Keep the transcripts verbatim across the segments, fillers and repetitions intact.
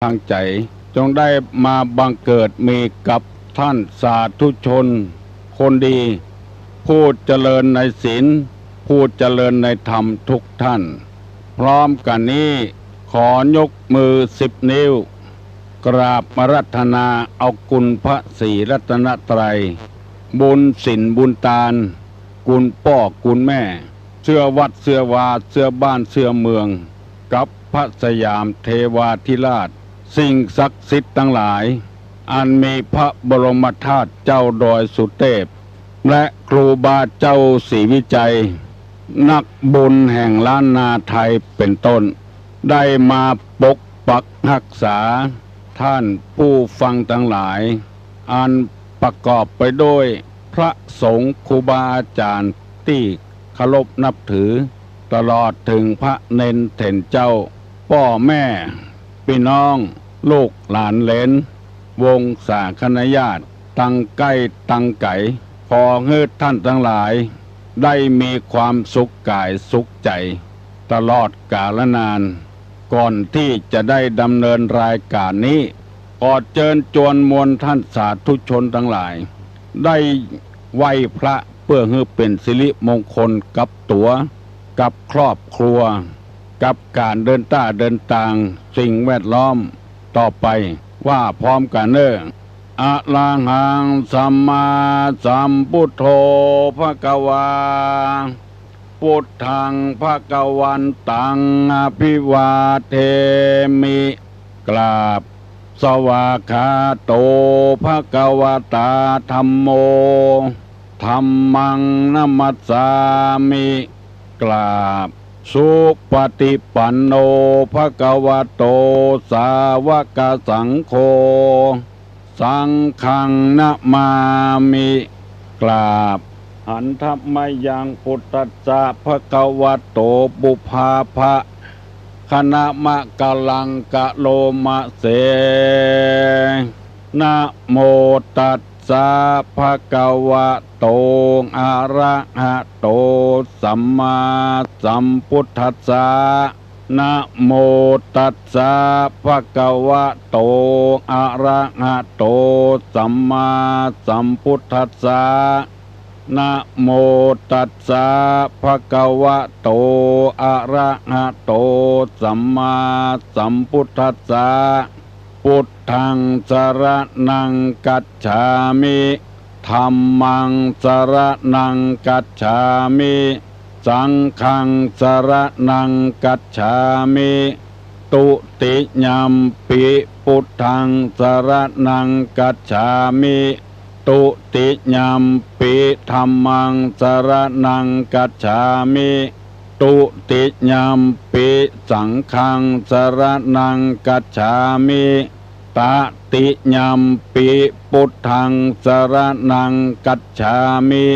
ทางใจ๋ จงได้มาบังเกิดมีกับท่านสาธุชนคนดี ผู้เจริญในศีล ผู้เจริญในธรรมทุกท่าน พร้อมกั๋นนี้ ขอยกมือสิบนิ้ว กราบอาราธนาเอาคุณพระศรีรัตนตรัย บุญศีลบุญตาน คุณป้อคุณแม่ เสื้อวัดเสื้อวา เสื้อบ้านเสื้อเมือง กับพระสยามเทวาธิราช สิ่งศักดิ์สิทธิ์ตังหลาย อันมีพระบรมธาตุเจ้าดอยสุเตพ และครูบาเจ้าศรีวิชัย นักบุญแห่งล้านนาไทยเป็นต้น ได้มาปกปักฮักษา ท่านผู้ฟังตังหลาย อันประกอบไปด้วยพระสงฆ์ครูบาอาจ๋ารย์ตี้เคารพนับถือ ตลอดเถิงพระเณรเถรเจ้า ป้อแม่ ปี้น้อง ลูกหลานเหลน วงศาคณะญาติ ตังใก้ตังไก๋ ขอหื้อท่านตังหลาย ได้มีความสุขก๋ายสุขใจ๋ ตลอดกาลนาน ก่อนตี้จะได้ดำเนินรายก๋านนี้ ขอเจิญจวนมวลท่านสาธุชนตังหลาย ได้ไหว้พระเปื้อหื้อเป๋นสิริมงคลกับตั๋ว กับครอบครัว กับก๋านเดินต้าเดินตาง สิ่งแวดล้อม ต่อไป ว่าพร้อมกั๋นเน่อ Arahaṃ sammāsambuddho bhagavā. Buddhaṃ bhagavantaṃ abhivādemi. กราบ Svākkhāto bhagavatā dhammo. Dhammaṃ namassāmi. กราบ Supaṭipanno bhagavato sāvakasaṅgho. Saṅghaṃ namāmi. กราบ Handa mayaṃ buddhassa bhagavato pubbābhāganamakāraṃ karoma se. Namo tassa bhagavato arahato sammāsambuddhassa. Namo tassa bhagavato arahato sammāsambuddhassa. Namo tassa bhagavato arahato sammāsambuddhassa. Buddhaṃ saraṇaṃ gacchāmi. Dhammaṃ saraṇaṃ gacchāmi. Saṅghaṃ saraṇaṃ gacchāmi. Dutiyampi buddhaṃ saraṇaṃ gacchāmi. Dutiyampi dhammaṃ saraṇaṃ gacchāmi. Dutiyampi saṅghaṃ saraṇaṃ gacchāmi. Tatiyampi buddhaṃ saraṇaṃ gacchāmi.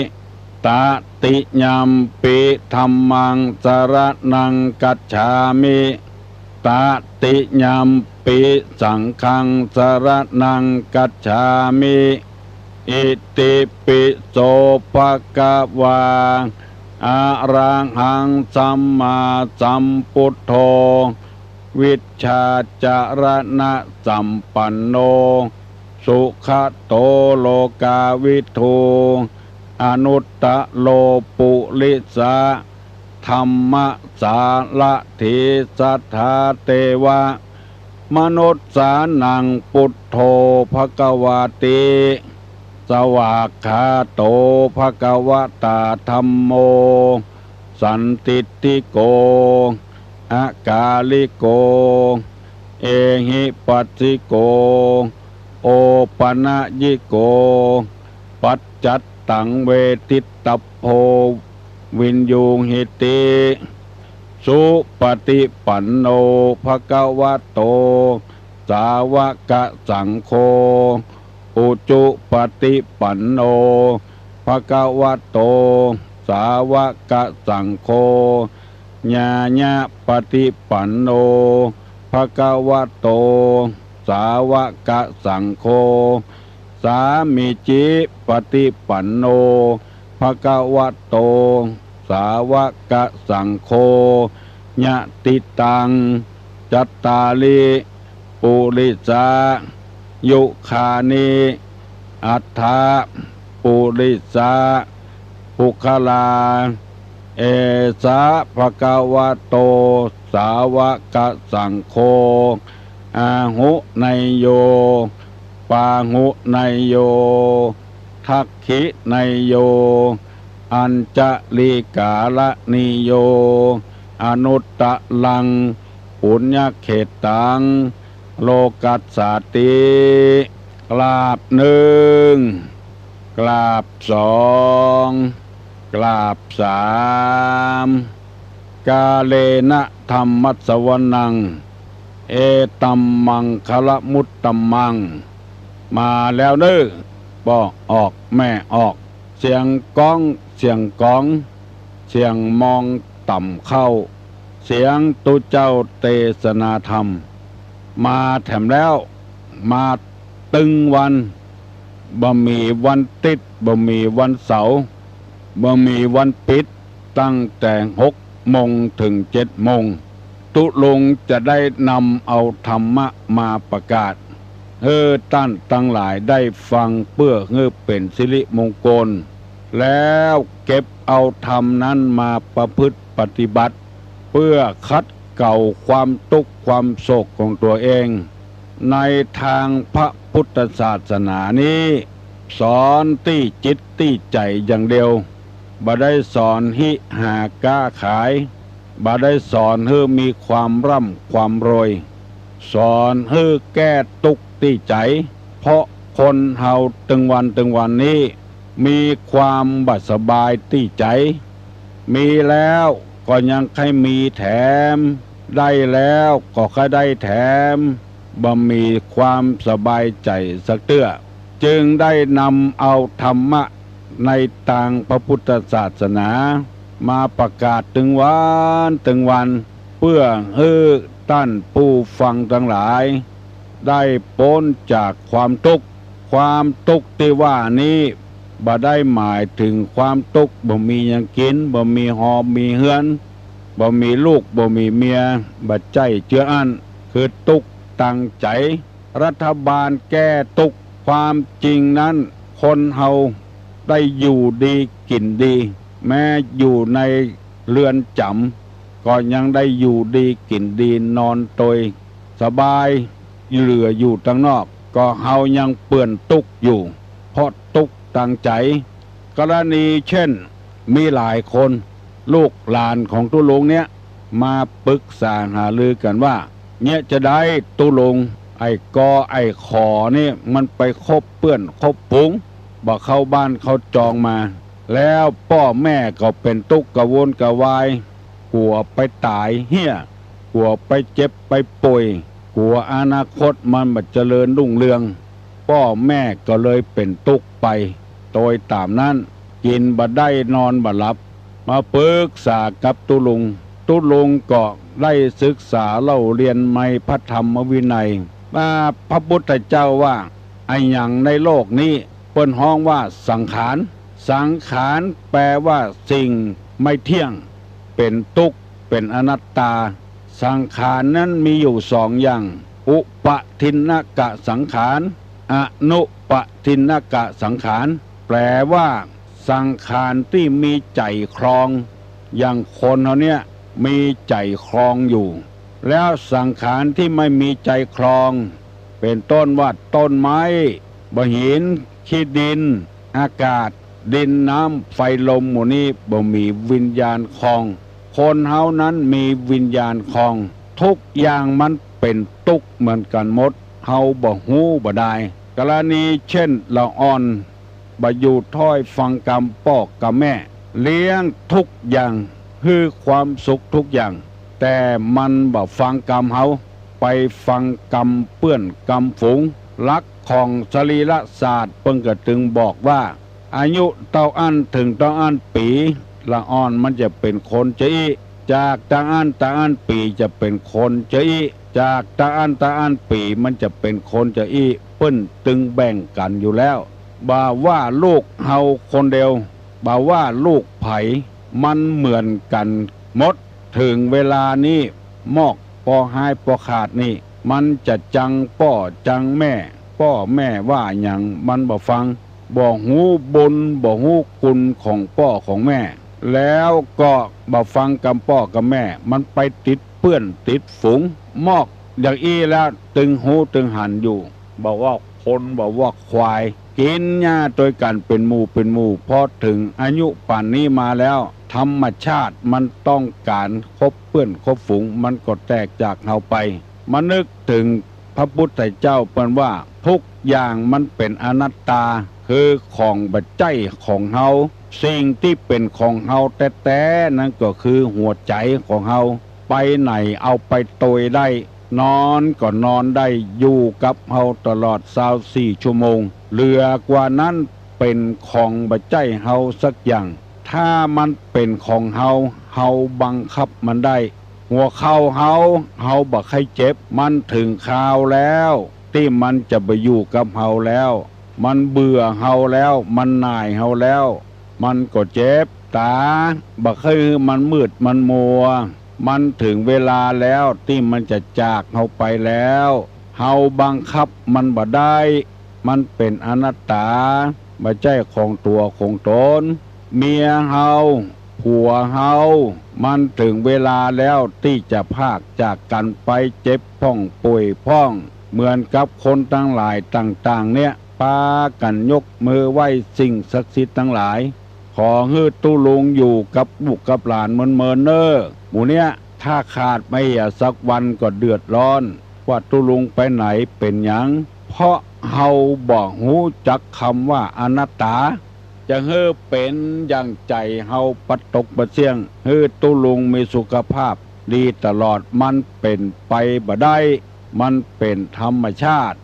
Tatiyampi dhammaṃ saraṇaṃ gacchāmi. Tatiyampi saṅghaṃ saraṇaṃ gacchāmi. Itipi so bhagavā arahaṃ sammāsambuddho vijjācaraṇasampanno sugato lokavidū anuttaro purisadammasārathi satthā devamanussānaṃ buddho bhagavāti. Svākkhāto bhagavatā dhammo sandiṭṭhiko akāliko ehipassiko opanayiko paccattaṃ veditabbo viññūhīti. Supaṭipanno bhagavato sāvakasaṅgho, ujupaṭipanno bhagavato sāvakasaṅgho, ñāyapaṭipanno bhagavato sāvakasaṅgho, sāmīcipaṭipanno bhagavato sāvakasaṅgho, yadidaṃ cattāri ปุริสายุคานิ อัฏฐะปุริสะปุคคลา เอสะภะคะวะโต สาวะกะสังโฆ อาหุเนยโย ปาหุเนยโย ทักขิเนยโย อัญจลิกาละนิโย อนุตตะรัง ปุญญเขตตัง โลกัสสาติ กราบหนึ่ง กราบสอง กราบสาม กาเลนะธัมมัสสวนัง เอตัมมังคละมุตตะมัง มาแล้วเน้อ ป้อออกแม่ออก เสียงก๊อง เสียงก๋อง เสียงมองต่ำเข้า เสียงตุ๊เจ้าเตสนาธรรม มาแถมแล้ว มาตึงวัน บ่มีวันติ๊ด บ่มีวันเสาร์ บ่มีวันปิด ตั้งแต่หกโมงเถิงเจ็ดโมง ตุ๊ลุงจะได้นำเอาธรรมะมาประกาศ หื้อต้านตังหลายได้ฟัง เปื้อหื้อเป๋นสิริมงคล แล้วเก็บเอาธรรมนั้นมาประพฤติปฏิบัติ เปื้อขัดเกลาความตุ๊กข์ความโศกของตั๋วเอง ในตางพระพุทธศาสนานี้ สอนตี้จิตตี้ใจ๋อย่างเดียว บ่ได้สอนหื้อหาก๊าขาย บ่ได้สอนหื้อมีความร่ำความรวย สอนหื้อแก้ตุ๊กข์ตี้ใจ๋ เพราะคนเฮาตึงวันตึงวันนี้ มีความบ่สบายตี้ใจ๋ มีแล้วก็ยังใค่มีแถม ได้แล้วก็ใค่ได้แถม บ่มีความสบายใจ๋สักเตื้อ จึงได้นำเอาธรรมะในตางพระพุทธศาสนา มาประกาศตึงวันตึงวัน เปื้อหื้อต้านผู้ฟังตังหลาย ได้ป๊นจากความตุ๊กข์ ความตุ๊กข์ตี้ว่านี้ บ่ได้หมายเถิงความตุ๊กข์บ่มีหยังกิ๋น บ่มีหอมีเฮือน บ่มีลูก บ่มีเมีย บ่ใจ้เจื้ออั้น คือตุ๊กข์ตางใจ๋ รัฐบาลแก้ตุ๊กข์ ความจริงนั้น คนเฮาได้อยู่ดีกิ๋นดี แม้อยู่ในเรือนจ๋ำ ก็ยังได้อยู่ดีกิ๋นดี นอนโตยสบาย เหลืออยู่ตังนอก ก็เฮายังเปื้อนตุ๊กข์อยู่ เพราะตุ๊กข์ตางใจ๋ กรณีเช่น มีหลายคน ลูกหลานของตุ๊ลุงเนี้ย มาปรึกษาหารือกั๋นว่า เนี้ยจะได้ตุ๊ลุง ไอ้กอไอ้ขอนี่มันไปคบเปื้อนคบฝูง บ่เข้าบ้านเข้าจองมา แล้วป้อแม่ก็เป๋นตุ๊กข์กระวนกระวาย กั๋วไปต๋ายเฮี้ย กั๋วไปเจ็บไปป่วย กั๋วอนาคตมันบ่เจริญรุ่งเรือง ป้อแม่ก็เลยเป๋นตุ๊กข์ไป โตยต๋ามนั้น กิ๋นบ่ได้นอนบ่หลับ มาปรึกษากับตุ๊ลุง ตุ๊ลุงก็ได้ศึกษาเล่าเรียนในพระธรรมวินัย ว่าพระพุทธเจ้าว่า อะหยังในโลกนี้เปิ้นฮ้องว่าสังขาร สังขารแปลว่าสิ่งไม่เที่ยง เป๋นตุ๊กข์ เป๋นอนัตตา สังขารนั้นมีอยู่สองอย่าง อุปะทินนกะสังขาร อนุปะทินนกะสังขาร แปลว่าสังขารตี้มีใจ๋ครอง อย่างคนเฮาเนี้ยมีใจ๋ครองอยู่ แล้วสังขารตี้ไม่มีใจ๋ครอง เป๋นต้นว่าต้นไม้ บ่าหิน ขี้ดิน อากาศ ดิน น้ำ ไฟ ลม หมู่นี้บ่มีวิญญาณครอง คนเฮานั้นมีวิญญาณครอง ทุกอย่างมันเป๋นตุ๊กข์เหมือนกั๋นหมด เฮาบ่ฮู้บ่ดาย กรณีเช่น ละอ่อน บ่อยู่ถ้อยฟังกำป้อกำแม่ เลี้ยงทุกอย่าง หื้อความสุขทุกอย่าง แต่มันบ่ฟังกำเฮา ไปฟังกำเปื้อนกำฝูง หลักของสรีรศาสตร์เปิ้นก็ตึงบอกว่า อายุเต้าอั้นเถิงเต้าอั้นปี๋ ละอ่อนมันจะเป๋นคนจะอี้ จากตาอั้นตาอั้นปี๋จะเป๋นคนจะอี้ จากตาอั้นตาอั้นปี๋มันจะเป๋นคนจะอี้ เปิ้นตึงแบ่งกั๋นอยู่แล้ว บ่าว่าลูกเฮาคนเดียว บ่าว่าลูกใผ มันเหมือนกั๋นหมด เถิงเวลานี้ มอกปอฮ้ายปอขาดนี่ มันจะจังป้อจังแม่ ป้อแม่ว่าหยังมันบ่ฟัง บ่ฮู้บุญบ่ฮู้คุณของป้อของแม่ แล้วก็บ่ฟังกำป้อกำแม่ มันไปติดเปื้อนติดฝูง มอกอย่างอี้แล้วตึงฮู้ตึงหันอยู่ บ่ว่าคนบ่ว่าควาย กิ๋นหญ้าตวยกั๋นเป๋นหมู่เป๋นหมู่ พอเถิงอายุป่านนี้มาแล้ว ธรรมชาติมันต้องก๋านคบเปื้อนคบฝูง มันก็แตกจากเฮาไป มานึกเถิงพระพุทธเจ้าเปิ้นว่า ทุกอย่างมันเป๋นอนัตตา คือของบ่ใจ้ของเฮา สิ่งตี้เป๋นของเฮาแต๊ๆ นั้นก็คือหัวใจ๋ของเฮา ไปไหนเอาไปตวยได้ นอนก็นอนได้ อยู่กับเฮาตลอดซาวสี่ชั่วโมง เหลือกว่านั้นเป๋นของบ่ใจ้เฮาสักอย่าง ถ้ามันเป๋นของเฮา เฮาบังคับมันได้ หัวเข่าเฮา เฮาบ่ใค่เจ็บ มันเถิงคราวแล้ว ตี้มันจะบ่อยู่กับเฮาแล้ว มันเบื่อเฮาแล้ว มันหน่ายเฮาแล้ว มันก็เจ็บ ต๋าบ่ใค่หื้อมันมืดมันมัว มันเถิงเวลาแล้วตี้มันจะจากเฮาไปแล้ว เฮาบังคับมันบ่ได้ มันเป๋นอนัตตา บ่ใจ้ของตั๋วของต๋น เมียเฮา ผัวเฮา มันเถิงเวลาแล้วตี้จะพรากจากกั๋นไป เจ็บพ่องป่วยพ่อง เหมือนกับคนตังหลายต่างๆ เนี่ย ปากั๋นยกมือไหว้สิ่งศักดิ์สิทธิ์ตังหลาย ขอหื้อตุ๊ลุงอยู่กับลูกกับหลานเมินๆ เน่อ หมู่เนี้ย ถ้าขาดไปเหียสักวันก็เดือดร้อน ว่าตุ๊ลุงไปไหนเป๋นหยัง เพราะเฮาบ่ฮู้จักกำว่าอนัตตา จะหื้อเป๋นอย่างใจ๋เฮาปะตกปะเสี้ยง หื้อตุ๊ลุงมีสุขภาพดีตลอด มันเป๋นไปบ่ได้ มันเป๋นธรรมชาติ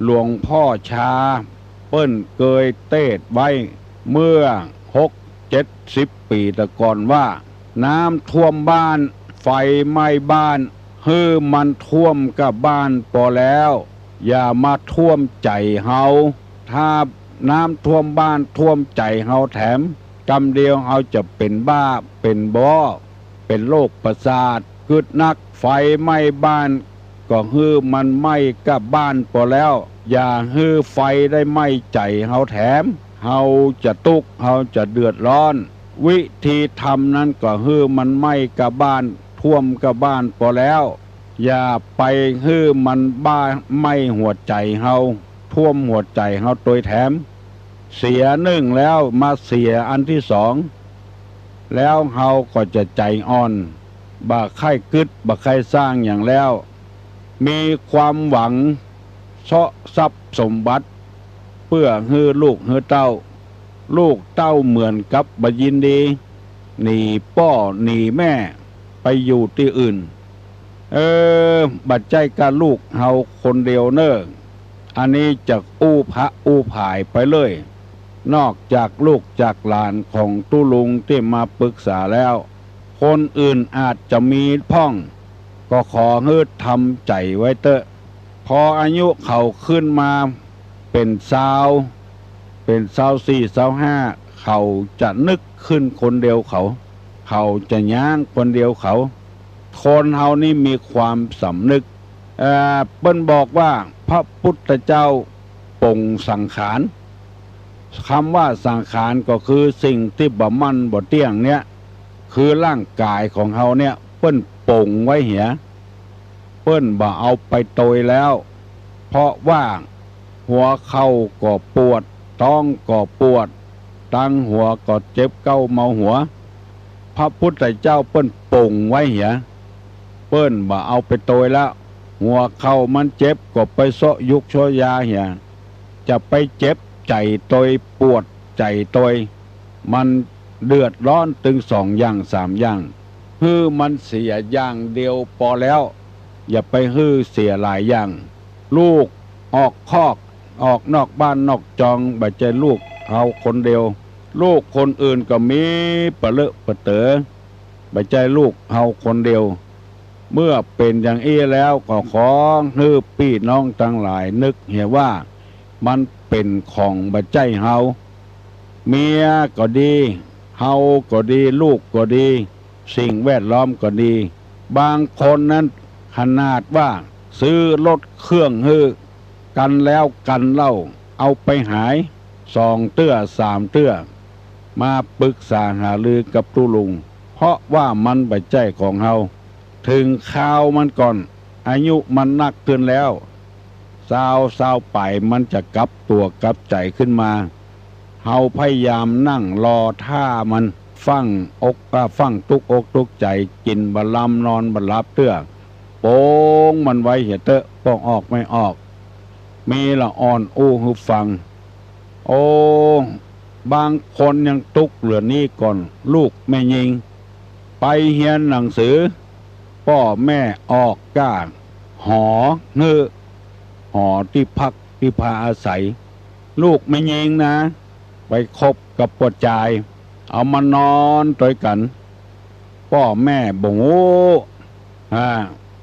หลวงพ่อชา เปิ้นเกยเตสน์ไว้เมื่อหกเจ็ดสิบปี๋ตะก่อนว่า น้ำท่วมบ้าน ไฟไหม้บ้าน หื้อมันท่วมก้าบ้านปอแล้ว อย่ามาท่วมใจ๋เฮา ถ้าน้ำท่วมบ้านท่วมใจ๋เฮาแถม กำเดียวเฮาจะเป๋นบ้าเป๋นบอ เป๋นโรคประสาทกึ๊ดนัก ไฟไหม้บ้าน ก็หื้อมันไหม้ก้าบ้านปอแล้ว อย่าหื้อไฟได้ไหม้ใจ๋เฮาแถม เฮาจะตุ๊กข์ เฮาจะเดือดร้อน วิธีทำนั้นก็หื้อมันไหม้ก้าบ้าน ท่วมก้าบ้านปอแล้ว อย่าไปหื้อมันบ้า ไหม้หัวใจ๋เฮา ท่วมหัวใจ๋เฮาตวยแถม เสียนึ่งแล้วมาเสียอันตี้สอง แล้วเฮาก็จะใจ๋อ่อน บ่ใค่กึ๊ด บ่ใค่สร้างหยังแล้ว มีความหวังเซาะทรัพย์สมบัติ เปื้อหื้อลูกหื้อเต้า ลูกเต้าเหมือนกับบ่ยินดี หนีป้อหนีแม่ไปอยู่ตี้อื่น เออ บ่ใจ้ก้าลูกเฮาคนเดียวเน่อ อันนี้จะอู้พระอู้ผายไปเลย นอกจากลูกจากหลานของตุ๊ลุงตี้มาปรึกษาแล้ว คนอื่นอาจจะมีพ่อง ก็ขอหื้อทำใจ๋ไว้เต๊อะ พออายุเขาขึ้นมาเป๋นซาว เป๋นซาวสี่ ซาวห้า เขาจะนึกขึ้นคนเดียวเขา เขาจะย้างคนเดียวเขา คนเฮานี่มีความสำนึก เอ่อ เปิ้นบอกว่าพระพุทธเจ้าปลงสังขาร กำว่าสังขารก็คือสิ่งตี้บ่มั่นบ่เตี้ยงเนี่ย คือร่างก๋ายของเฮาเนี่ย เปิ้นปลงไว้เหีย เปิ้นบ่เอาไปตวยแล้ว เพราะว่าหัวเข่าก็ปวด ต๊องก็ปวด ตังหัวก็เจ็บเก๊าเมาหัว พระพุทธเจ้าเปิ้นปลงไว้เหีย เปิ้นบ่เอาไปตวยแล้ว หัวเข่ามันเจ็บก็ไปเซาะยุกเซาะยาเหีย จะไปเจ็บใจ๋ตวย ปวดใจ๋ตวย มันเดือดร้อนตึงสองอย่างสามอย่าง หื้อมันเสียอย่างเดียวปอแล้ว อย่าไปหื้อเสียหลายอย่าง ลูกออกคอก ออกนอกบ้านนอกจอง บ่ใจ้ลูกเฮาคนเดียว ลูกคนอื่นก็มีปะเลอะปะเต๋อ บ่ใจ้ลูกเฮาคนเดียว เมื่อเป๋นอย่างอี้แล้วก็ขอหื้อปี้น้องตังหลายนึกเหียว่า มันเป๋นของบ่ใจ้เฮา เมียก็ดี เฮาก็ดี ลูกก็ดี สิ่งแวดล้อมก็ดี บางคนนั้นขนาดว่า ซื้อรถเครื่องหื้อ กันแล้วกันเล่า เอาไปหาย สองเตื้อสามเตื้อ มาปรึกษาหารือกับตุ๊ลุง เพราะว่ามันบ่ใจ้ของเฮา เถิงคราวมันก่อน อายุมันนักขึ้นแล้ว ซาว ซาวป๋าย มันจะกลับตั๋วกลับใจ๋ขึ้นมา เฮาพยายามนั่งรอท่ามัน ฟั่งอก อ่า ฟั่งตุ๊กอกตุ๊กใจ๋ กิ๋นบ่ลำนอนบ่หลับเตื้อ ป๋งมันไว้เหียเต๊อะ ป้องออกไม่ออก มีละอ่อนอู้หื้อฟัง โอ้ บางคนยังตุ๊กเหลือนี้ก่อน ลูกแม่ญิง ไปเฮียนหนังสือ ป้อแม่ออกก้าหอหื้อ หอตี้พักตี้พาอาศัย ลูกแม่ญิงนะ ไปคบกับป้อจาย เอามานอนตวยกั๋น ป้อแม่บ่ฮู้ อ่า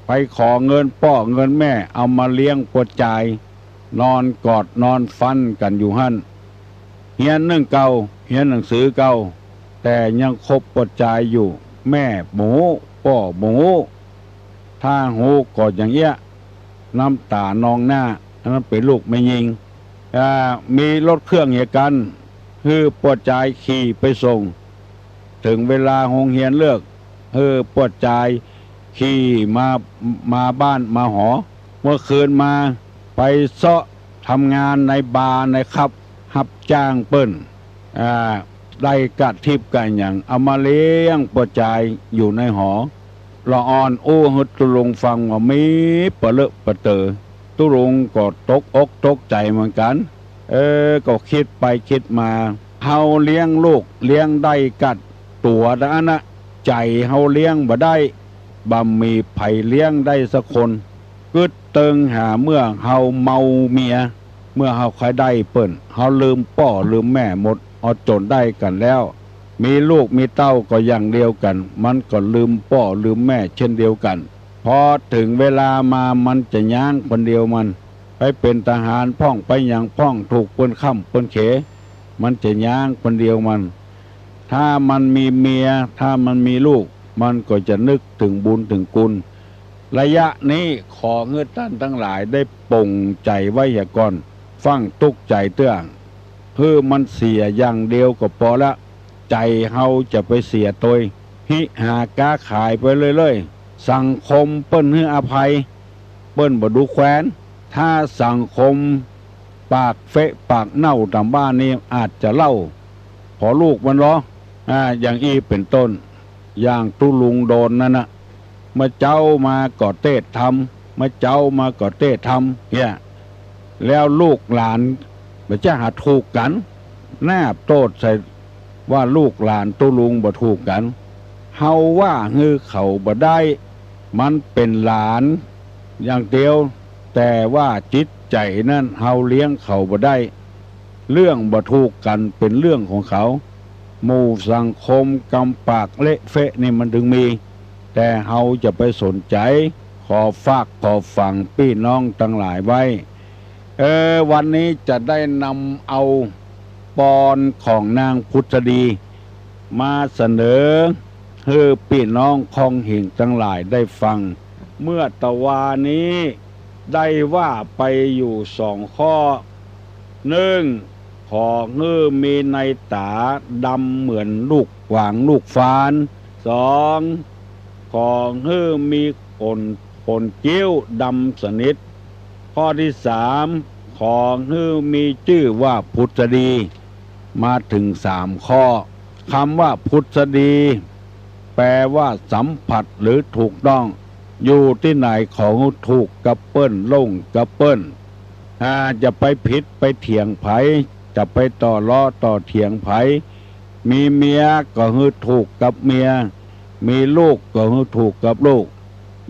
ไปขอเงินป้อเงินแม่ เอามาเลี้ยงป้อจาย นอนกอดนอนฟันกั๋นอยู่หั้น เฮียนนึ่งเก่า เฮียนหนังสือเก่า แต่ยังคบป้อจายอยู่ แม่บ่ฮู้ ป้อบ่ฮู้ ถ้าฮู้ก็อย่างเอี้ย น้ำต๋านองหน้า อันนั้นเป๋นลูกแม่ญิง อ่า มีรถเครื่องเหียกั๋น หื้อป้อจายขี่ไปส่ง เถิงเวลาโฮงเฮียนเลิก หื้อป้อจายขี่มา มาบ้านมาหอ เมื่อคืนมาไปเซาะทำงานในบาร์ในคลับ ฮับจ้างเปิ้น อ่า ได้ก๊าทิปก๊าหยัง เอามาเลี้ยงป้อจายอยู่ในหอ ละอ่อนอู้หื้อตุ๊ลุงฟังว่ามีปะเลอะปะเต๋อ ตุ๊ลุงก็ตกอกตกใจ๋เหมือนกั๋น เออ ก็กึ๊ดไปกึ๊ดมา เฮาเลี้ยงลูกเลี้ยงได้ก๊าตั๋วดาอั้นนะ ใจ๋เฮาเลี้ยงบ่ได้ บ่มีใผเลี้ยงได้สักคน กึ๊ดเติงหาเมื่อเฮาเมาเมีย เมื่อเฮาใค่ได้เปิ้น เฮาลืมป้อลืมแม่หมด เอาจ๋นได้กั๋นแล้ว มีลูกมีเต้าก็อย่างเดียวกั๋น มันก็ลืมป้อลืมแม่เช่นเดียวกั๋น พอเถิงเวลามามันจะย้างคนเดียวมัน ไปเป๋นทหารพ่องไปหยังพ่อง ถูกเปิ้นค้ำเปิ้นเข มันจะย้างคนเดียวมัน ถ้ามันมีเมีย ถ้ามันมีลูก มันก็จะนึกเถิงบุญเถิงคุณ ระยะนี้ขอหื้อต้านตังหลายได้ป๋งใจ๋ไว้เหียก่อน ฟั่งตุ๊กใจ๋เตื้อ หื้อมันเสียอย่างเดียวก็ปอละ ใจ๋เฮาจะไปเสียตวย ฮิหาก๊าขายไปเรื่อยๆ สังคมเปิ้นหื้ออภัย เปิ้นบ่ดูแควน ถ้าสังคมปากเฟะปากเน่าต๋ามบ้านนี้อาจจะเล่า ผ่อลูกมันลอ อ่า อย่างอี้เป๋นต้น อย่างตุ๊ลุงโดนนั้นนะ เมื่อเจ๊ามาก็เตสน์ธรรม เมื่อเจ๊ามาก็เตสน์ธรรม เหีย แล้วลูกหลานบ่จะหาถูกกั๋น นาบโต้ษใส่ว่าลูกหลานตุ๊ลุงบ่ถูกกั๋น เฮาว่าหื้อเขาบ่ได้ มันเป๋นหลานอย่างเดียว แต่ว่าจิตใจ๋นั้นเฮาเลี้ยงเขาบ่ได้ เรื่องบ่ถูกกั๋นเป๋นเรื่องของเขา หมู่สังคมกำปากเละเฟะนี่มันเถิงมี แต่เฮาจะไปสนใจ๋ ขอฝากขอฝังปี้น้องตังหลายไว้ เออ วันนี้จะได้นำเอาปอนของนางผุดสดี มาเสนอหื้อปี้น้องคองหิ่งตังหลายได้ฟัง เมื่อตะวานี้ได้ว่าไปอยู่สองข้อ นึ่ง ขอหื้อมีในต๋าดำเหมือนลูกหวางลูกฟาน สอง ขอหื้อมีขน ขนคิ้วดำสนิท ข้อตี้สาม ขอหื้อมีจื้อว่าผุดสดี มาเถิงสามข้อ กำว่าผุดสดี แปลว่าสัมผัสหรือถูกต้อง อยู่ตี้ไหนขอหื้อถูกกับเปิ้น ลงกับเปิ้น อ่า จะไปผิดไปเถียงใผ จะไปต่อล้อต่อเถียงใผ มีเมียก็หื้อถูกกับเมีย มีลูกก็หื้อถูกกับลูก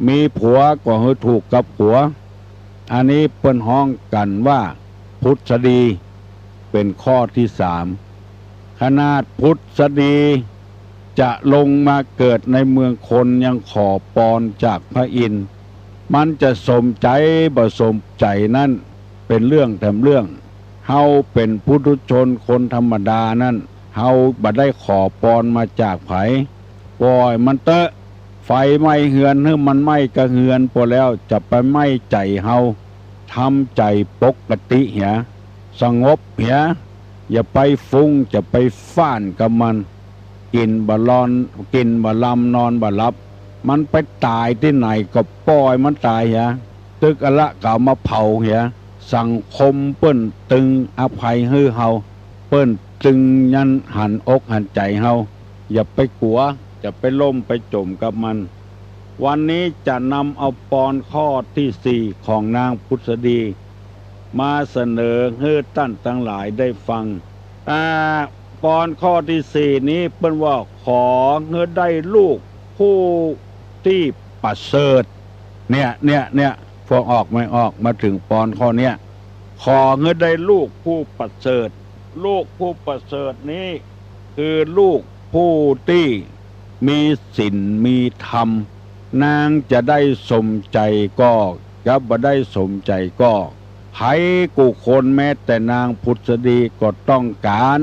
มีผัวก็หื้อถูกกับผัว อันนี้เปิ้นฮ้องกั๋นว่าผุดสดี เป๋นข้อตี้สาม ขนาดผุดสดีจะลงมาเกิดในเมืองคนยังขอปอนจากพระอินทร์ มันจะสมใจ๋บ่สมใจ๋นั้นเป๋นเรื่องแถมเรื่อง เฮาเป๋นปุถุชนคนธรรมดานั้น เฮาบ่ได้ขอปอนมาจากใผ ป่อยมันเต๊อะ ไฟไหม้เฮือนหื้อมันไหม้กะเฮือนปอแล้ว จะไปไหม้ใจ๋เฮา ทำใจ๋ปกติเหีย สงบเหีย อย่าไปฟุ้ง จะไปฟ้านกับมัน กิ๋นบ่ลอน กิ๋นบ่ลำ นอนบ่หลับ มันไปต๋ายตี้ไหนก็ป่อยมันต๋ายเหีย ตึกอะละก็เอามาเผาเหีย สังคมเปิ้นตึงอภัยหื้อเฮา เปิ้นตึงยันหันอกหันใจ๋เฮา อย่าไปกั๋ว อย่าไปล่มไปจ๋มกับมัน วันนี้จะนำเอาปอนข้อตี้สี่ของนางผุษดี มาเสนอหื้อต้านตังหลายได้ฟัง อ่า ปอนข้อตี้สี่นี้เปิ้นว่า ขอหื้อได้ลูกผู้ตี้ประเสริฐ เนี่ย เนี่ย เนี่ย ฟังออกไม่ออก มาเถิงปอนข้อเนี้ย ขอหื้อได้ลูกผู้ประเสริฐ ลูกผู้ประเสริฐนี้ คือลูกผู้ตี้มีศีลมีธรรม นางจะได้สมใจ๋ก็ จะบ่ได้สมใจ๋ก็ ใผกู้คนแม้แต่นางผุษดีก็ต้องก๋าน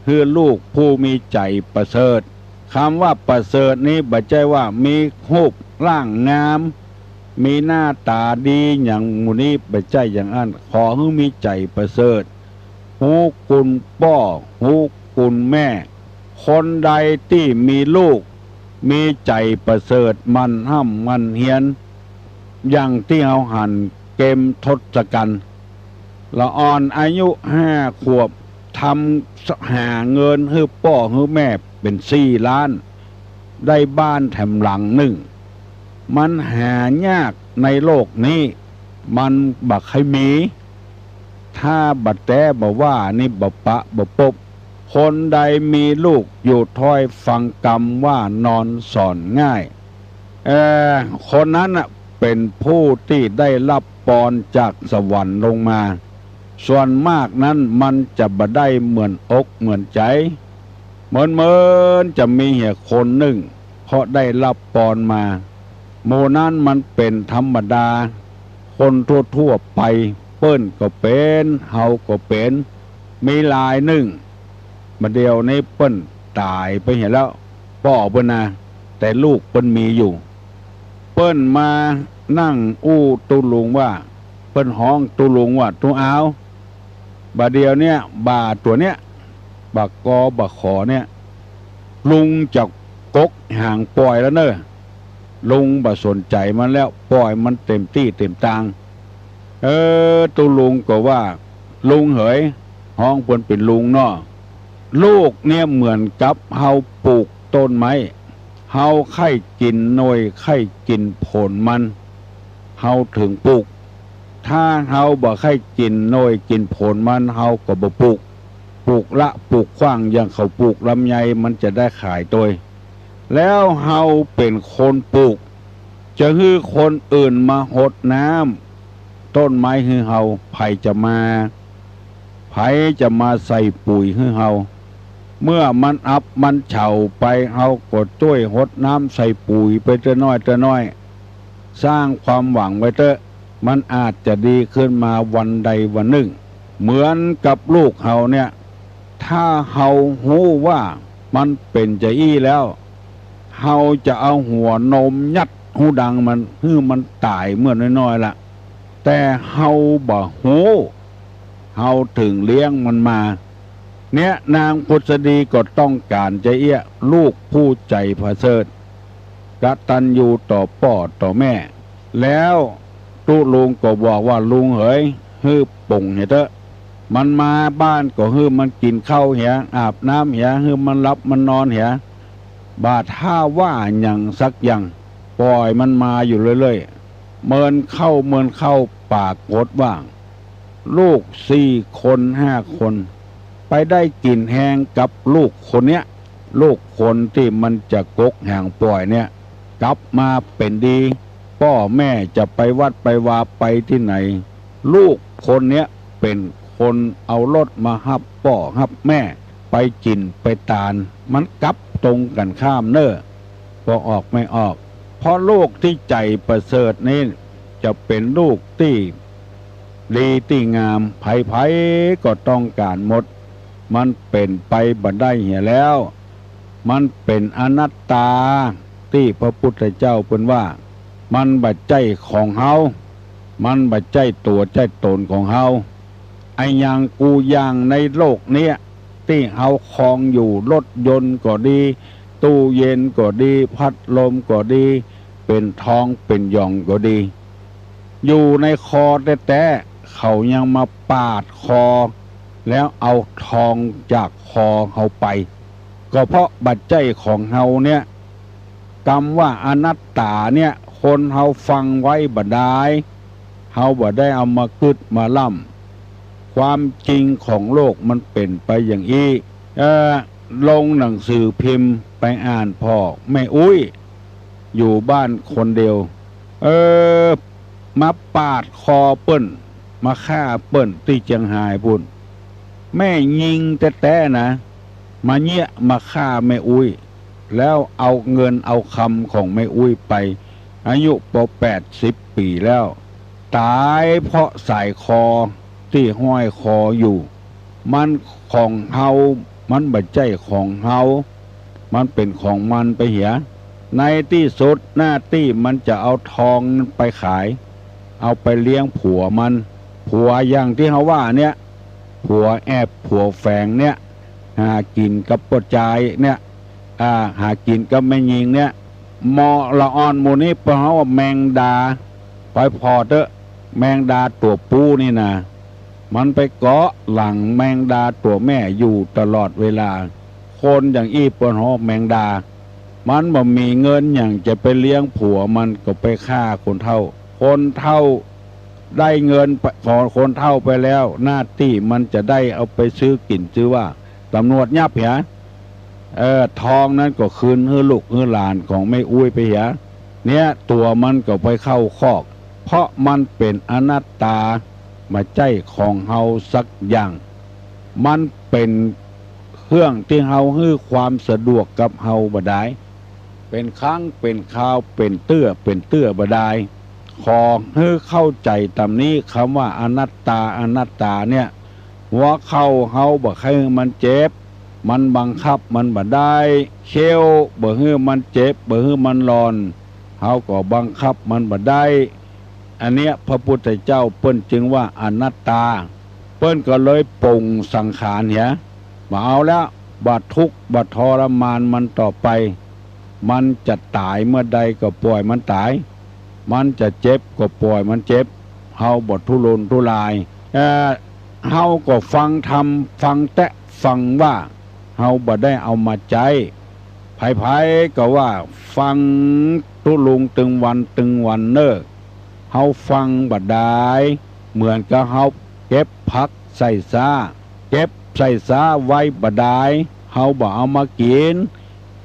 หื้อลูกผู้มีใจ๋ประเสริฐ กำว่าประเสริฐนี้บ่ใจ้ว่ามีฮูปร่างงาม มีหน้าต๋าดีหยังหมู่นี้ บ่ใจ้อย่างอั้น ขอหื้อมีใจ๋ประเสริฐ ฮู้คุณป้อ ฮู้คุณแม่ คนใดตี้มีลูก มีใจ๋ประเสริฐ หมั่นฮ่ำหมั่นเฮียน อย่างตี้เฮาหันเกมทศกัณฐ์ ละอ่อนอายุห้าขวบ ทำ หาเงินหื้อป้อหื้อแม่เป๋นสี่ล้าน ได้บ้านแถมหลังนึ่ง มันหายากในโลกนี้ มันบ่ใค่มี ถ้าบ่แต๊บ่ว่านี่บ่ปะบ่ปบ คนใดมีลูกอยู่ถ้อยฟังกำว่านอนสอนง่าย เอ่อ คนนั้นน่ะเป๋นผู้ตี้ได้ฮับปอนจากสวรรค์ลงมา ส่วนมากนั้นมันจะบ่ได้เหมือนอกเหมือนใจ๋ เหมือนๆ จะมีเหียคนนึ่ง เพราะได้ฮับปอนมา หมู่นั้นมันเป๋นธรรมดา คนทั่วๆ ไป เปิ้นก็เป๋น เฮาก็เป๋น มีรายนึ่ง บ่าเดี่ยวนี้เปิ้นต๋ายไปเหียแล้ว ป้อเปิ้นนะ แต่ลูกเปิ้นมีอยู่ เปิ้นมานั่งอู้ตุ๊ลุงว่า เปิ้นฮ้องตุ๊ลุงว่า ตุ๊อาว บ่าเดี่ยวเนี้ย บ่าตั๋วเนี้ย บ่ากอบ่าขอเนี้ย ลุงจะกกหางป่อยแล้วเน่อ ลุงบ่สนใจ๋มันแล้ว ป่อยมันเต๋มตี้เต๋มตาง เออ ตุ๊ลุงก็ว่า ลุงเหย ฮ้องเปิ้นเป๋นลุงเนาะ ลูกเนี้ยเหมือนกับเฮาปลูกต้นไม้ เฮาใค่กิ๋นหน่วยใค่กิ๋นผลมัน เฮาเถิงปลูก ถ้าเฮาบ่ใค่กิ๋นหน่วยกิ๋นผลมัน เฮาก็บ่ปลูก ปลูกละปลูกขว้าง อย่างเขาปลูกลำไย มันจะได้ขายตวย แล้วเฮาเป๋นคนปลูก จะหื้อคนอื่นมาหดน้ำต้นไม้หื้อเฮา ใผจะมา ใผจะมาใส่ปุ๋ยหื้อเฮา เมื่อมันอับมันเฉาไป เฮาก็จ้วยหดน้ำใส่ปุ๋ยไปเตื้อน้อยเตื้อน้อย สร้างความหวังไว้เต๊อะ มันอาจจะดีขึ้นมาวันใดวันนึ่ง เหมือนกับลูกเฮาเนี่ย ถ้าเฮาฮู้ว่ามันเป๋นจาอี้แล้ว เฮาจะเอาหัวนมยัดฮูดังมัน หื้อมันต๋ายเมื่อน้อยๆ ละ แต่เฮาบ่ฮู้ เฮาเถิงเลี้ยงมันมา เนี่ย นางผุษดีก็ต้องก๋านจาเอี้ย ลูกผู้ใจ๋ประเสริฐ กตัญญูต่อป้อต่อแม่ แล้วตุ๊ลุงก็บอกว่า ลุงเหย หื้อป๋งเหียเต๊อะ มันมาบ้านก็หื้อมันกิ๋นข้าวเหีย อาบน้ำเหีย หื้อมันหลับมันนอนเหีย บ่าถ้าว่าหยังสักอย่าง ป่อยมันมาอยู่เรื่อยๆ เมินเข้าเมินเข้า ปรากฏว่า ลูกสี่คนห้าคน ไปได้กิ๋นแฮงกับลูกคนเนี้ย ลูกคนตี้มันจะกกหางป่อยเนี่ย กลับมาเป๋นดี ป้อแม่จะไปวัดไปวาไปตี้ไหน ลูกคนเนี้ยเป๋นคนเอารถมาฮับป้อฮับแม่ไปจิ๋นไปตาน มันกลับตรงกั๋นข้ามเน่อ ป้อออกไม่ออก เพราะลูกตี้ใจ๋ประเสริฐนี้จะเป๋นลูกตี้ดีตี้งาม ใผๆ ก็ต้องก๋านหมด มันเป๋นไปบ่ได้เหียแล้ว มันเป๋นอนัตตา ตี้พระพุทธเจ้าเปิ้นว่า มันบ่ใจ้ของเฮา มันบ่ใจ้ตั๋วใจ้ต๋นของเฮา อะหยังกู้อย่างในโลกเนี้ยตี้เฮาครองอยู่ รถยนต์ก็ดี ตู้เย็นก็ดี พัดลมก็ดี เป๋นทองเป๋นหยองก็ดี อยู่ในคอแต๊ๆ เขายังมาปาดคอ แล้วเอาทองจากคอเฮาไป ก็เพราะบ่ใจ้ของเฮาเนี่ย กำว่าอนัตตาเนี่ย คนเฮาฟังไว้บ่ดาย เฮาบ่ได้เอามากึ๊ดมาล่ำ ความจริงของโลกมันเป๋นไปอย่างอี้ เอ่อ ลงหนังสือพิมพ์ไปอ่านผ่อแม่อุ๊ย อยู่บ้านคนเดียว เออ มาปาดคอเปิ้น มาฆ่าเปิ้นตี้เจียงฮายปู้น แม่ญิงแต๊ๆ นะ มาเยียะมาฆ่าแม่อุ๊ย แล้วเอาเงินเอาคำของแม่อุ๊ยไป อายุปอแปดสิบปี๋แล้ว ต๋ายเพราะสายคอตี้ห้อยคออยู่ มันของเฮา มันบ่ใจ้ของเฮา มันเป๋นของมันไปเหีย ในตี้สุดหน้าตี้มันจะเอาทองไปขาย เอาไปเลี้ยงผัวมัน ผัวอย่างตี้เฮาว่าเนี่ย ผัวแอบผัวแฝงเนี่ย หากิ๋นกับป้อจายเนี่ย อ่า หากิ๋นกับแม่ญิงเนี่ย หมอละอ่อนหมู่นี้เปิ้นฮ้องว่าแมงดา ไปผ่อเต๊อะ แมงดาตั๋วปู้นี่นะ มันไปเกาะหลังแมงดาตั๋วแม่อยู่ตลอดเวลา คนอย่างอี้เปิ้นฮ้องแมงดา มันบ่มีเงินหยังจะไปเลี้ยงผัว มันก็ไปฆ่าคนเฒ่า คนเฒ่าได้เงินไป ของคนเฒ่าไปแล้ว หน้าตี้มันจะได้เอาไปซื้อกิ๋นซื้อว่า ต๋ำรวจยับเหีย เออ ทองนั้นก็คืนหื้อลูกหื้อหลานของแม่อุ๊ยไปเหีย เนี่ย ตั๋วมันก็ไปเข้าคอก เพราะมันเป๋นอนัตตา บ่ใจ้ของเฮาสักอย่าง มันเป๋นเครื่องตี้เฮาหื้อความสะดวกกับเฮาบ่ดาย เป๋นครั้งเป๋นคราว เป๋นเตื้อเป๋นเตื้อบ่ดาย ขอหื้อเข้าใจ๋ต๋ามนี้ กำว่าอนัตตา อนัตตาเนี่ย หัวเข่าเฮาบ่ใค่หื้อมันเจ็บ มันบังคับมันบ่ได้ เขี้ยวบ่หื้อมันเจ็บ บ่หื้อมันหล่อน เฮาก็บังคับมันบ่ได้ อันเนี้ยพระพุทธเจ้าเปิ้นจึงว่าอนัตตา เปิ้นก็เลยปลงสังขารเหีย บ่เอาแล้ว บ่ทุกข์บ่ทรมานมันต่อไป มันจะต๋ายเมื่อใดก็ปล่อยมันต๋าย มันจะเจ็บก็ปล่อยมันเจ็บ เฮาบ่ทุรนทุราย เอ่อ เฮาก็ฟังธรรม ฟังแต๊ ฟังว่า เฮาบ่ได้เอามาใจ๊ ใผๆ ก็ว่าฟังตุ๊ลุงตึงวันตึงวันเน่อ เฮาฟังบ่ดาย เหมือนกับเฮาเก็บผักใส่ซ้า เก็บใส่ซ้าไว้บ่ดาย เฮาบ่เอามากิ๋น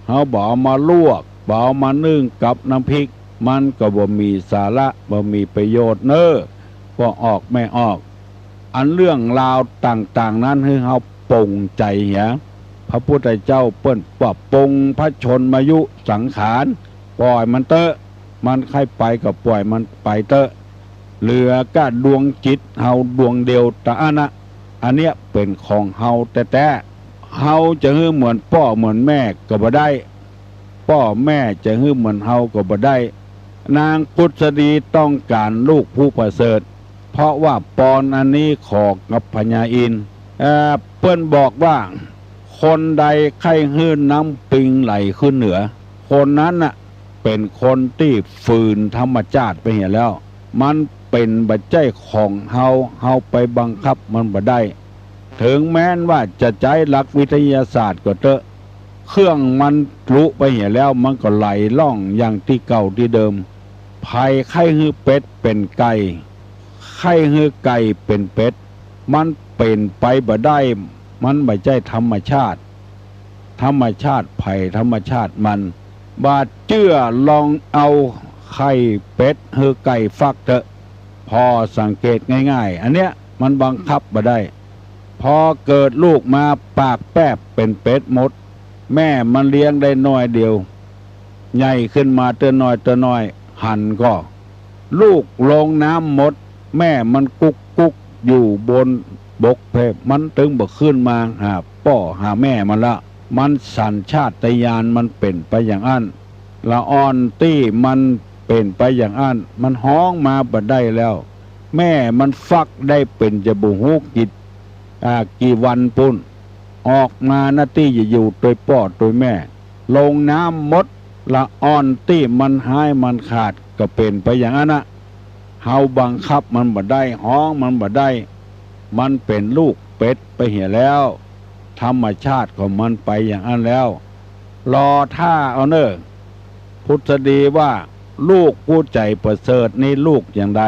เฮาบ่เอามาลวก บ่เอามานึ่งกับน้ำพริก มันก็บ่มีสาระ บ่มีประโยชน์เน่อ ก็ออกไม่ออก อันเรื่องราวต่างๆ นั้นหื้อเฮาปลงใจ๋เหีย พระพุทธเจ้าเปิ้นว่าปลงพระชนมายุสังขาร ปล่อยมันเต๊อะ มันใค่ไปก็ปล่อยมันไปเต๊อะ เหลือก้าดวงจิตเฮาดวงเดียวตะอั้นนะ อันเนี้ยเป๋นของเฮาแต๊ๆ เฮาจะหื้อเหมือนป้อเหมือนแม่ก็บ่ได้ ป้อแม่จะหื้อเหมือนเฮาก็บ่ได้ นางกุสดีต้องก๋านลูกผู้ประเสริฐ เพราะว่าปอนอันนี้ขอกับพญาอินทร์ เอ่อ เปิ้นบอกว่า คนใดใค่หื้อน้ำปิงไหลขึ้นเหนือ คนนั้นน่ะ เป๋นคนตี้ฝืนธรรมชาติไปเหียแล้ว มันเป๋นบ่ใจ้ของเฮา เฮาไปบังคับมันบ่ได้ เถิงแม้นว่าจะใจ๊หลักวิทยาศาสตร์ก็เต๊อะ เครื่องมันลุไปเหียแล้ว มันก็ไหลล่องอย่างตี้เก่าตี้เดิม ใผใค่หื้อเป็ดเป๋นไก่ ใค่หื้อไก่เป๋นเป็ด มันเป๋นไปบ่ได้ มันบ่ใจ้ธรรมชาติ ธรรมชาติใผธรรมชาติมัน บ่าเจื้อลองเอาไข่เป็ดหื้อไก่ฟักเต๊อะ ผ่อสังเกตง่ายๆ อันเนี้ยมันบังคับบ่ได้ พอเกิดลูกมาปากแป๊บเป๋นเป็ดหมด แม่มันเลี้ยงได้น้อยเดียว ใหญ่ขึ้นมาเตื้อน้อยเตื้อน้อย หันก่อ ลูกลงน้ำหมด แม่มันกุ๊กกุ๊กอยู่บนบกเพบ มันตึงบ่ขึ้นมาหาป้อหาแม่มันละ มันสัญชาตญาณมันเป๋นไปอย่างอั้น ละอ่อนตี้มันเป๋นไปอย่างอั้น มันฮ้องมาบ่ได้แล้ว แม่มันฟักได้เป๋นจะบ่ฮู้กี่ อ่า กี่วันปู้น ออกมานะตี้จะอยู่ตวยป้อตวยแม่ ลงน้ำหมด ละอ่อนตี้มันฮ้ายมันขาด ก็เป๋นไปอย่างอั้นนะ เฮาบังคับมันบ่ได้ ฮ้องมันบ่ได้ มันเป๋นลูกเป็ดไปเหียแล้ว ธรรมชาติของมันไปอย่างอั้นแล้ว รอท่าเอาเน่อ ผุดสดีว่า ลูกผู้ใจ๋ประเสริฐนี้ลูกอย่างใด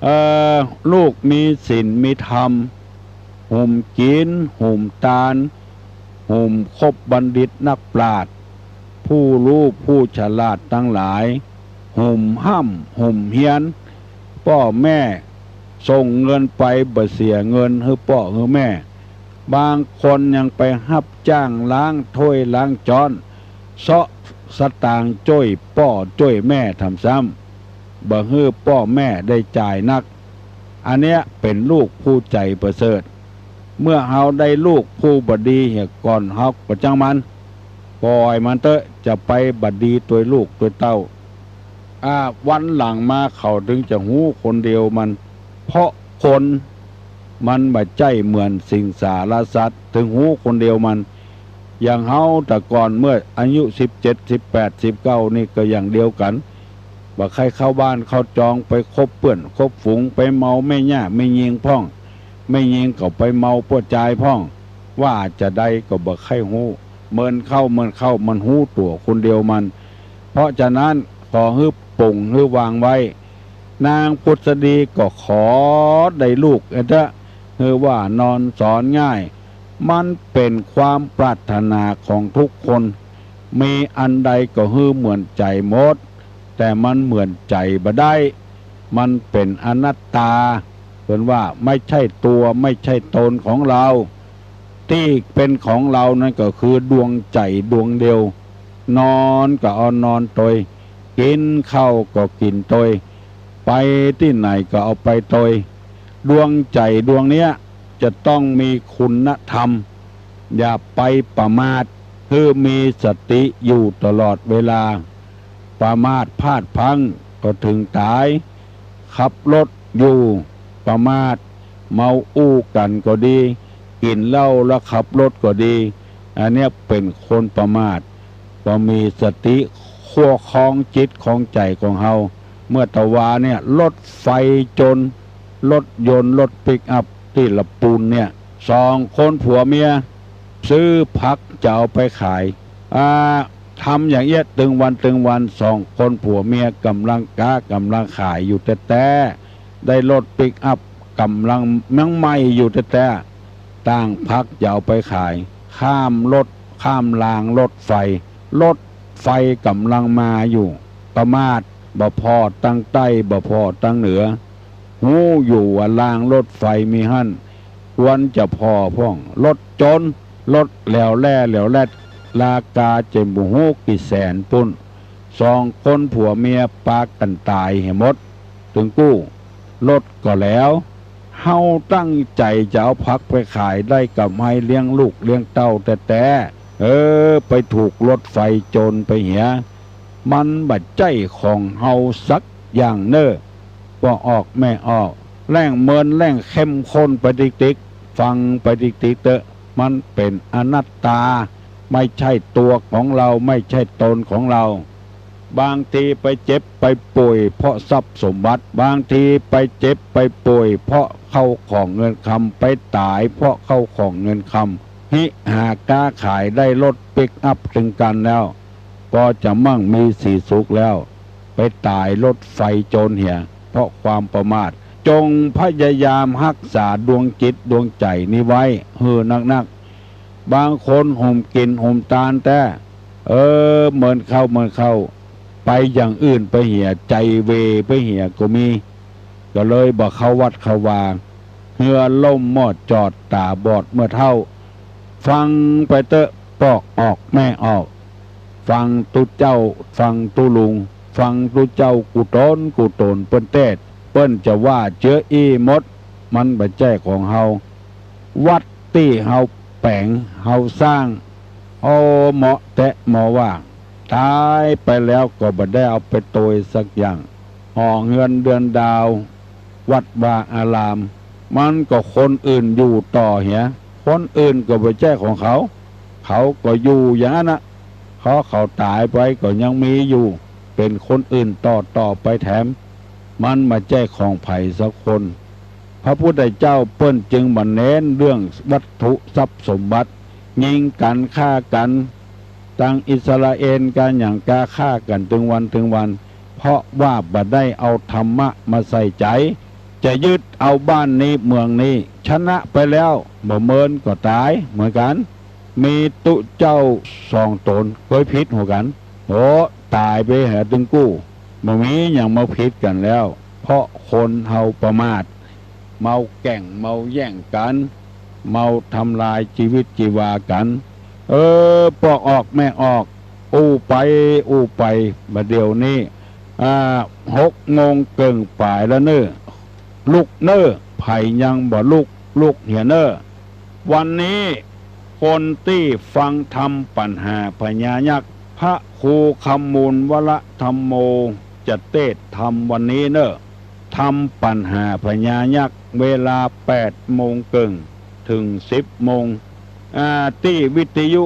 เอ่อ ลูกมีศีลมีธรรม หุ่มศีล หุ่มตาน หุ่มคบบัณฑิตนักปราชญ์ ผู้ฮู้ผู้ฉลาดตังหลาย หุ่มฮ่ำ หุ่มเฮียน ป้อแม่ส่งเงินไปบ่เสียเงินหื้อป้อหื้อแม่ บางคนยังไปฮับจ้างล้างถ้วยล้างจ๊อน เซาะสตางค์จ้วยป้อจ้วยแม่ทำซ้ำ บ่หื้อป้อแม่ได้จ่ายนัก อันเนี้ยเป๋นลูกผู้ใจ๋ประเสริฐ เมื่อเฮาได้ลูกผู้บ่ดีเหียก่อน เฮาก็จ้างมัน ป่อยมันเต๊อะ จะไปบ่ดีตวยลูกตวยเต้า อ่า วันหลังมาเขาถึงจะฮู้คนเดียวมัน เพราะคนมันบ่ใจ้เหมือนสิงสารสัตว์ ถึงฮู้คนเดียวมัน อย่างเฮาแต่ก่อนเมื่ออายุสิบเจ็ด สิบแปด สิบเก้า นี่ก็อย่างเดียวกั๋น บ่ใค่เข้าบ้านเข้าจอง ไปคบเปื้อนคบฝูง ไปเมาแม่ย่าแม่ญิงพ่อง แม่ญิงก็ไปเมาป้อจายพ่อง ว่าจะใดก็บ่ใค่ฮู้ เมินเข้าเมินเข้า มันฮู้ตั๋วคนเดียวมัน เพราะฉะนั้นขอหื้อปลงหื้อวางไว้ นางผุดสดีก็ขอได้ลูกเต๊อะ หื้อว่านอนสอนง่าย มันเป๋นความปรารถนาของทุกคน มีอันใดก็หื้อเหมือนใจ๋หมด แต่มันเหมือนใจ๋บ่ได้ มันเป๋นอนัตตา เปิ้นว่าไม่ใช่ตัวไม่ใช่ตนของเรา ตี้เป๋นของเรานั้นก็คือดวงใจ๋ดวงเดียว นอนก็เอานอนตวย กิ๋นข้าวก็กิ๋นตวย ไปตี้ไหนก็เอาไปตวย ดวงใจ๋ดวงเนี้ยจะต้องมีคุณธรรม อย่าไปประมาท หื้อมีสติอยู่ตลอดเวลา ประมาทพลาดพลั้งก็ถึงต๋าย ขับรถอยู่ประมาท เมาอู้กั๋นก็ดี กิ๋นเหล้าแล้วขับรถก็ดี อันเนี้ยเป๋นคนประมาท บ่มีสติควบคองจิตคองใจ๋ของเฮา เมื่อตะวาเนี่ย รถไฟจน รถยนต์ รถปิกอัพตี้ละปูนเนี่ย สองคนผัวเมีย ซื้อผักจะเอาไปขาย อ่า ทำอย่างเอี้ยตึงวันตึงวัน สองคนผัวเมียก่ำลังก๊าก่ำลังขายอยู่แต๊ๆ ได้รถปิกอัพก่ำลังยังใหม่อยู่แต๊ๆ ต่างผักจะเอาไปขาย ข้ามรถ ข้ามรางรถไฟ รถไฟก่ำลังมาอยู่ ประมาท บ่ผ่อตังใต้ บ่ผ่อตังเหนือ ฮู้อยู่ว่ารางรถไฟมีหั้น ควรจะผ่อพ่อง รถจน รถแหลวแหล่แหลวแหลด ราคาเจ็ดบ่ฮู้กี่แสนปู้น สองคนผัวเมียปากั๋นต๋ายเหียหมด ตึงกู้ รถก็แหลว เฮาตั้งใจ๋จะเอาผักไปขายได้ก๋ำไรเลี้ยงลูกเลี้ยงเต้าแต๊ๆ เออ ไปถูกรถไฟจนไปเหีย มันบ่ใจ้ของเฮาสักอย่างเน่อ ป้อออกแม่ออก แหล่งเมินแหล่งเข้มข้นไปติ๊กๆ ฟังไปติ๊กๆ เต๊อะ มันเป๋นอนัตตา ไม่ใช่ตัวของเรา ไม่ใช่ตนของเรา บางทีไปเจ็บไปป่วยเพราะทรัพย์สมบัติ บางทีไปเจ็บไปป่วยเพราะเข้าของเงินคำ ไปต๋ายเพราะเข้าของเงินคำ ฮิหาก๊าขายได้รถปิกอัพตึงกั๋นแล้ว ก็จะมั่งมีสีสุขแล้ว ไปต๋ายรถไฟจนเหีย เพราะความประมาท จงพยายามฮักษาดวงจิตดวงใจ๋นี้ไว้หื้อนักๆ บางคนหุ่มกิ๋นหุ่มตานแต๊ เออ เมินเข้าเมินเข้า ไปอย่างอื่นไปเหีย ใจ๋เวไปเหียก็มี ก็เลยบ่เข้าวัดเข้าวา เฮือล่มหม้อจอด ต๋าบอดเมื่อเฒ่า ฟังไปเต๊อะ ป้อออกแม่ออก ฟังตุ๊เจ้า ฟังตุ๊ลุง ฟังตุ๊เจ้ากู้ต๋นกู้ต๋นเปิ้นเตศน์ เปิ้นจะว่าเจื้ออี้หมด มันบ่ใจ้ของเฮา วัดตี้เฮาแป๋งเฮาสร้าง โอ้ เหมาะแต๊เหมาะว่า ต ต๋ายไปแล้วก็บ่ได้เอาไปตวยสักอย่าง หอเฮือนเดือนดาว วัดวาอาราม มันก็คนอื่นอยู่ต่อเหีย คนอื่นก็บ่ใจ้ของเขา เขาก็อยู่อย่างนั้นน่ะ เพราะเขาต๋ายไปก็ยังมีอยู่ เป๋นคนอื่นต่อๆ ไปแถม มันบ่ใจ้ของใผสักคน พระพุทธเจ้าเปิ้นจึงบ่เน้นเรื่องวัตถุทรัพย์สมบัติ ยิงกั๋นฆ่ากั๋น ตังอิสราเอลกาหยังกาฆ่ากั๋นตึงวันตึงวัน เพราะว่าบ่ได้เอาธรรมะมาใส่ใจ๋ จะยึดเอาบ้านนี้เมืองนี้ ชนะไปแล้วบ่เมินก็ต๋ายเหมือนกั๋น มีตุ๊เจ้าสองต๋นเกยผิดหัวกั๋น โอ้ ต๋ายไปหาตึงกู้ บ่มีหยังมาผิดกั๋นแล้ว เพราะคนเฮาประมาท เมาแก่งเมาแย่งกั๋น เมาทำลายจีวิตจีวากั๋น เออ ป้อออกแม่ออก อู้ไปอู้ไป บ่าเดี่ยวนี้ อ่า หกโมงเกิ่งป๋ายแล้วเน่อ ลุกเน่อ ใผยังบ่ลุก ลุกเหียเน่อ วันนี้คนตี้ฟังธรรมปัญหาพญายักษ์ พระครูคำมูลวรธรรมโม จะเตสน์ธรรมวันนี้เน่อ ธรรมปัญหาพญายักษ์ เวลาแปดโมงเกิ่งถึงสิบโมง อ่า ตี้วิทยุ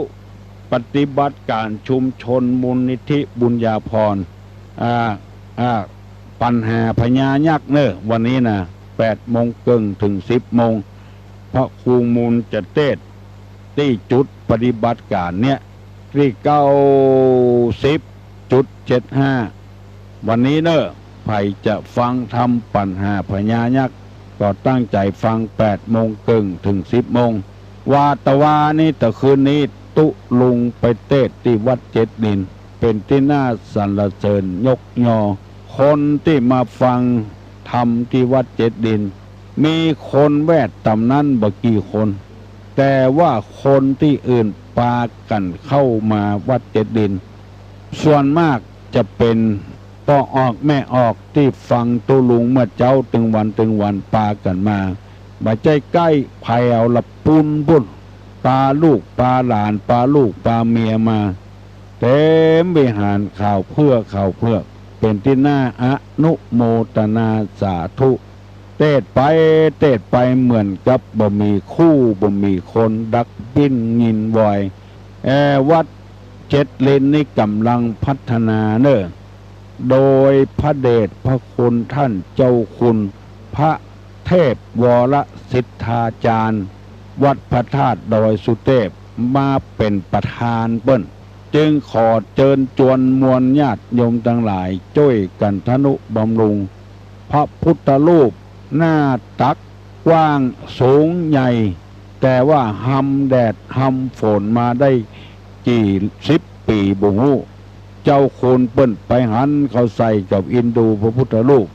ปฏิบัติการชุมชนมูลนิธิบุญญาภรณ์ อ่า อ่า ปัญหาพญายักษ์เน่อ วันนี้นะ แปดโมงเกิ่งถึงสิบโมง พระครูมูลจะเตสน์ ตี้จุดปฏิบัติการเนี่ย ตี้เก้าสิบจุดเจ็ดห้า วันนี้เน่อ ใผจะฟังธรรมปัญหาพญายักษ์ ก็ตั้งใจ๋ฟังแปดโมงเกิ่งถึงสิบโมง ว่าตะวานี้ตะคืนนี้ ตุ๊ลุงไปเตสน์ตี้วัดเจ็ดดิน เป๋นตี้น่าสรรเสริญยกยอ คนตี้มาฟังธรรมตี้วัดเจ็ดดิน มีคนแวดต๋ามนั้นบ่กี่คน แต่ว่าคนตี้อื่นปากั๋นเข้ามาวัดเจ็ดดิน ส่วนมากจะเป๋นป้อออกแม่ออกตี้ฟังตุ๊ลุงเมื่อเจ๊าตึงวันตึงวันปากั๋นมา บ่ใจ้ใก้ แผวละปู๊นปู๊น ปาลูกปาหลาน ปาลูกปาเมียมา เต๋มวิหาร ขาวเปื้อขาวเปื้อก เป๋นตี้น่าอนุโมตนาสาธุ เตสน์ไปเตสน์ไปเหมือนกับบ่มีคู่บ่มีคนดักปิ้นงินวอย แอ วัดเจ็ดดินนี้ก่ำลังพัฒนาเน่อ โดยพระเดชพระคุณต้านเจ้าคุณพระเทพวรสิทธาจารย์ วัดพระธาตุดอยสุเตพ มาเป๋นประธานเปิ้น จึงขอเจิญจวนมวลญาติโยมตังหลายจ้วยกั๋นทะนุบำรุง พระพุทธรูปหน้าตักกว้างสูงใหญ่ แต่ว่าฮำแดดฮำฝนมาได้กี่สิบปี๋บ่ฮู้ เจ้าคุณเปิ้นไปหันเข้าใส่กับอินดูพระพุทธรูป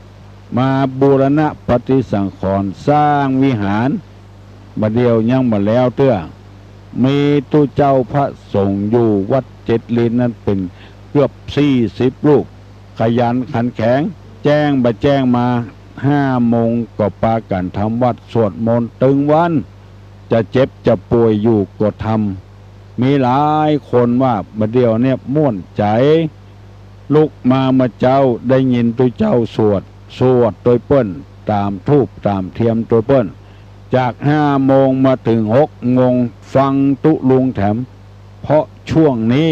มาบูรณะปฏิสังขรณ์สร้างวิหาร บ่าเดี่ยวยังบ่แล้วเตื้อ มีตุ๊เจ้าพระสงฆ์อยู่วัดเจ็ดดินนั้นเป๋นเกือบสี่สิบรูป ขยันขันแข็ง แจ้งบ่าแจ้งมา ห้าโมงก็ปากั๋นทำวัตรสวดมนต์ตึงวัน จะเจ็บจะป่วยอยู่ก็ทำ มีหลายคนว่าบ่าเดี่ยวเนี่ยม่วนใจ๋ ลุกมาเมื่อเจ๊าได้ยินตุ๊เจ้าสวด สวดตวยเปิ้น ต๋ามธูปต๋ามเตียนตวยเปิ้น จากห้าโมงมาเถิงหกโมงฟังตุ๊ลุงแถม เพราะช่วงนี้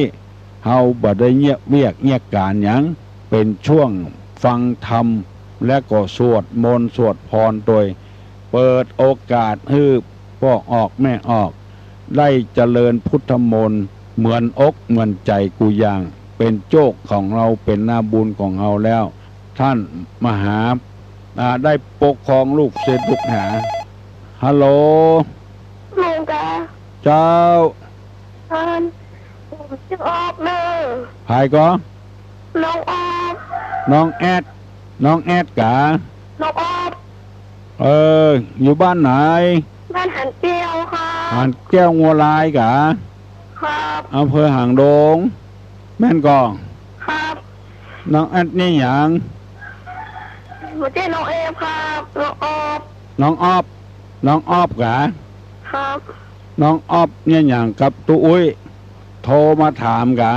เฮาบ่ได้เยียะเวียกเยียะก๋านหยัง เป๋นช่วงฟังธรรม และก็สวดมนต์สวดภรณ์ตวย เปิดโอกาสหื้อป้อออกแม่ออก ได้เจริญพุทธมนต์เหมือนอกเหมือนใจ๋กู้อย่าง เป๋นโจคของเฮา เป๋นนาบุญของเฮาแล้ว ต้านมหา อ่า ได้ปกครองลูกศิษย์ลูกหา ฮัลโหล ลุงกา เจ้า อัน ผมจื้อออฟเน่อ ใผก่อ น้องออฟ น้องแอด น้องแอดกา น้องออฟ เออ อยู่บ้านไหน บ้านหานแก้วค่ะ หานแก้วงัวลายกา ครับ อำเภอหางดง แม่นก่อ ครับ น้องแอดนี่หยัง บ่ใจ้น้องเอฟครับ น้องออฟ น้องออฟ น้องออฟกา ครับ น้องออฟเนี่ยหยังกับตุ๊อุ้ย โทรมาถามกา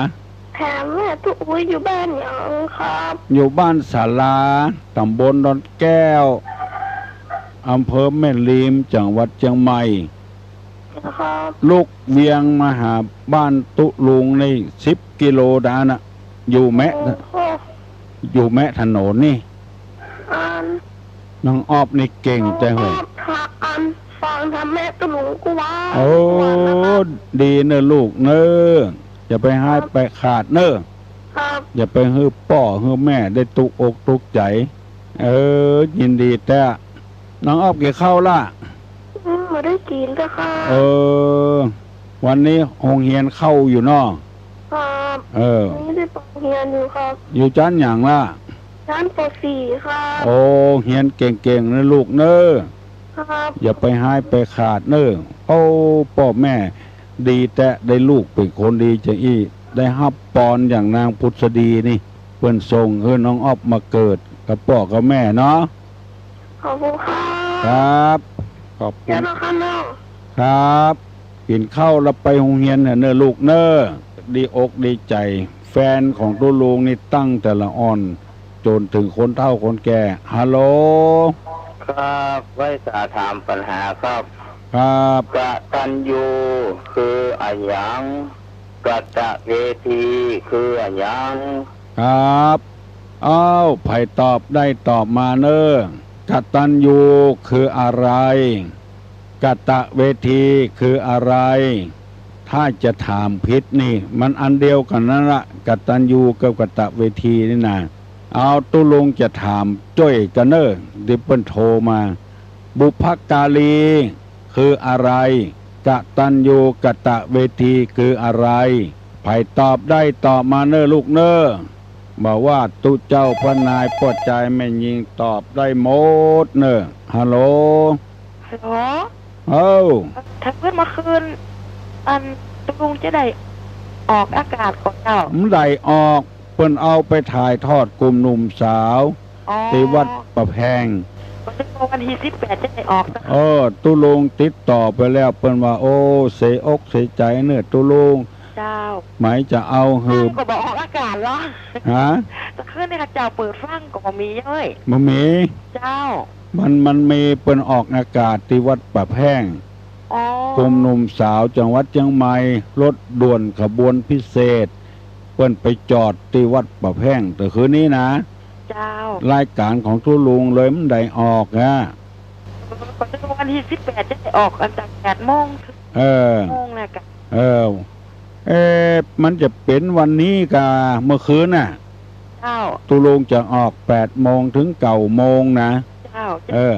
ถามว่า ตุ๊อุ๊ยอยู่บ้านหยังครับ อยู่บ้านศาลา ตำบลดอนแก้ว อำเภอแม่ริม จังหวัดเจียงใหม่ ครับ ลูกเวียงมาหาบ้านตุ๊ลุงนี่สิบกิโลดานะ อยู่แมะ โอ้โห อยู่แมะถนนนี่ อัน น้องออฟนี่เก่งแต๊เฮ้ย น้องออฟค่ะ อันฟังธรรมะตุ๊ลุงกู้วัน โอ้ กู้วันนะครับ ดีเน่อลูกเน่อ อย่าไปฮ้าย ครับ ไปขาดเน่อ ครับ อย่าไปหื้อป้อหื้อแม่ได้ตุ๊กอกตุ๊กใจ๋ เออ ยินดีแต๊ น้องออฟกิ๋นข้าวละ อืม บ่ได้กิ๋นเจ้าค่ะ เออ วันนี้โฮงเฮียนเข้าอยู่เนาะ ครับ เออ วันนี้ได้ไปโฮงเฮียนอยู่ครับ อยู่จั้นหยังละ จั้น ป.สี่ ครับ โอ้ เฮียนเก่งๆ เน่อลูกเน่อ ครับ อย่าไปฮ้ายไปขาดเน่อ โอ้ ป้อแม่ดีแต๊ ได้ลูกเป๋นคนดีจาอี้ ได้ฮับปอนอย่างนางผุษดีนี่ เปิ้นส่งหื้อน้องออฟมาเกิดกับป้อกับแม่เนาะ ขอบคุณครับ ครับ ขอบคุณ เดี๋ยวนะครับน้อง ครับ กิ๋นข้าวแล้วไปโฮงเฮียนเน่อ เน่อลูกเน่อ ดีอกดีใจ๋ แฟนของตุ๊ลุงนี่ตั้งแต่ละอ่อน จ๋นเถิงคนเฒ่าคนแก่ ฮัลโหล ครับ ไหว้สาถามปัญหาครับ ครับ กตัญญูคืออะหยัง กตเวทีคืออะหยัง ครับ อ้าว ใผตอบได้ตอบมาเน่อ กตัญญูคืออะไร กตเวทีคืออะไร ถ้าจะถามผิดนี่ มันอันเดียวกั๋นนั่นละ กตัญญูกับกตเวทีนี่นะ เอาตุ๊ลุงจะถามจ้วยกั๋นเน่อ ตี้เปิ้นโทรมา บุพการีคืออะไร กตัญญูกตเวทีคืออะไร ใผตอบได้ตอบมาเน่อลูกเน่อ บ่ว่าตุ๊เจ้าป้านายป้อจายแม่ญิงตอบได้หมดเน่อ ฮัลโหล ฮัลโหล เอ้า เอ่อ ถ้าเปิ้นเมื่อคืน อันตุ๊ลุงจะได้ออกอากาศก่อเจ้า บ่ได้ออก เปิ้นเอาไปถ่ายทอดกลุ่มหนุ่มสาว อ๋อ ตี้วัดป่าแพง ก็นึกว่าวันตี้สิบแปดจะได้ออก เออ ตุ๊ลุงติดต่อไปแล้ว เปิ้นว่า โอ้ เสียอกเสียใจ๋เน่อตุ๊ลุง เจ้า ไหมจะเอาหื้อ ก็บ่ออกอากาศเหรอ ฮะ แต่คืนนี้ข้าเจ้าเปิดฟังก็บ่มีเย้ย บ่มี เจ้า มัน มันมีเปิ้นออกอากาศตี้วัดป่าแพง อ๋อ กลุ่มหนุ่มสาวจังหวัดเจียงใหม่ รถด่วนขบวนพิเศษ เปิ้นไปจอดตี้วัดป่าแพง แต่คืนนี้นะ เจ้า รายก๋านของตุ๊ลุงเลยบ่ได้ออกอะ ก็นึกว่าวันตี้สิบแปดจะได้ออก อันตั้งแปดโมงเถิง เออ โมงนะกะ เออ เอ๊ะ มันจะเป๋นวันนี้กาเมื่อคืนน่ะ เจ้า ตุ๊ลุงจะออกแปดโมงเถิงเก้าโมงนะ เจ้า เออ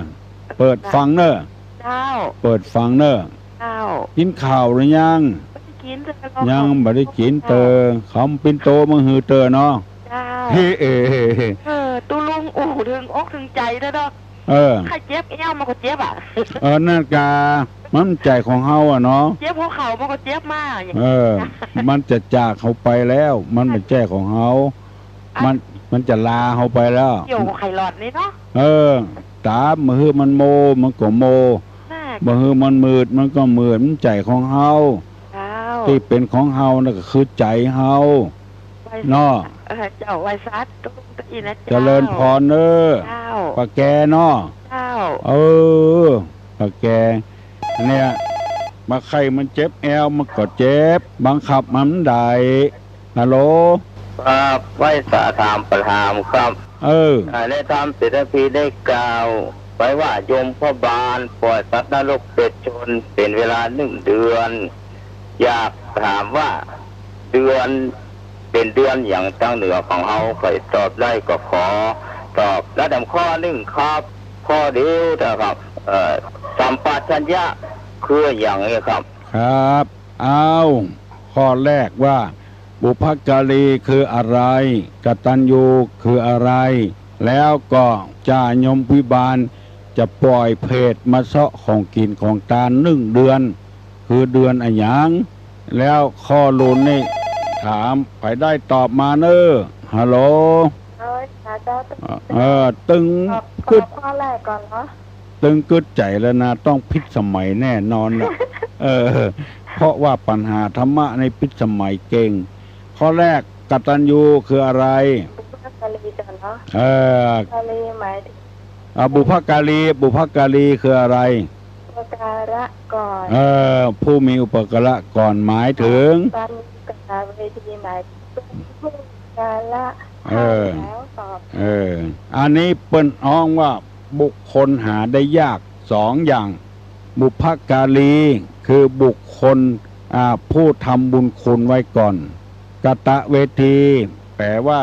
เปิดฟังเน่อ เจ้า เปิดฟังเน่อ เจ้า กิ๋นข้าวหรือยัง บ่ได้กิ๋นเจ้า ยังบ่ได้กิ๋นเจ้า เตอ เขาปิ้นโตมาหื้อเตอเนาะ เจ้า เฮ้ เออ เออ ตุ๊ลุงอู้เถิงอกเถิงใจ๋เด้อเนาะ เออ ใค่เจ็บแอ้วมันก็เจ็บอะ เออ นั่นกา มันบ่ใจ้ของเฮาอะเนาะ เจ็บหัวเข่ามันก็เจ็บมา เออ มันจะจากเฮาไปแล้ว มันบ่ใจ้ของเฮา มัน มันจะลาเฮาไปแล้ว เกี่ยวกับไขหลอดนี่เนาะ เออ ต๋าบ่หื้อมันโม มันก็โม น่ะ บ่หื้อมันมืด มันก็มืด มันบ่ใจ้ของเฮา เจ้า ตี้เป๋นของเฮานั่นก็คือใจ๋เฮา ไหว้สา เนาะ เออ เจ้า ไหว้สาตุ๊ลุงตะอี้นะเจ้า เจริญพรเน่อ เจ้า ป้าแกเนาะ เจ้า เออ ป้าแก เนี่ย บ่าใค่มันเจ็บแอ้ว มันก็เจ็บ บังคับมันบ่ได้ ฮัลโหล ครับ ไหว้สาถามปัญหาครับ เออ อ่า ในธรรมเศรษฐกิจได้กล่าวไว้ว่า ยมพบาลปล่อยสัตว์นรกเปรตชนเป๋นเวลาหนึ่งเดือน อยากถามว่าเดือนเป๋นเดือนหยัง ตางเหนือของเฮา ใผตอบได้ก็ขอตอบ และแถมข้อนึ่งครับ ข้อเดียวนะครับ เอ่อ สัมปชัญญะคือหยังเนี่ยครับ ครับ อ้าว ข้อแรกว่า บุพการีคืออะไร กตัญญูคืออะไร แล้วก็จ่ายมพิบาลจะปล่อยเปรตมาเซาะของกิ๋นของตานหนึ่งเดือน คือเดือนอะหยัง แล้วข้อลูนนี่ถาม ใผได้ตอบมาเน่อ ฮัลโหล โอ้ย ค่ะเจ้า เออ ตึง ตอบ กึ๊ด ตอบข้อแรกก่อนเนาะ ตึงกึ๊ดใจ๋แล้วนะ ต้องพิสมัยแน่นอนนะ เออ เพราะว่าปัญหาธรรมะนี่พิสมัยเก่ง ข้อแรก กตัญญูคืออะไร บุพการี เจ้าเนาะ เออ การีหมายถึง อ่า บุพการี บุพการีคืออะไร อุปการะก่อน เออ ผู้มีอุปการะก่อนหมายถึง การมีกตเวทีหมายถึงผู้อุปการะ เออ แล้วตอบ เออ อันนี้เปิ้นฮ้องว่าบุคคลหาได้ยากสองอย่าง บุพการี คือบุคคล อ่า ผู้ทำบุญคุณไว้ก่อน กตเวที แปลว่า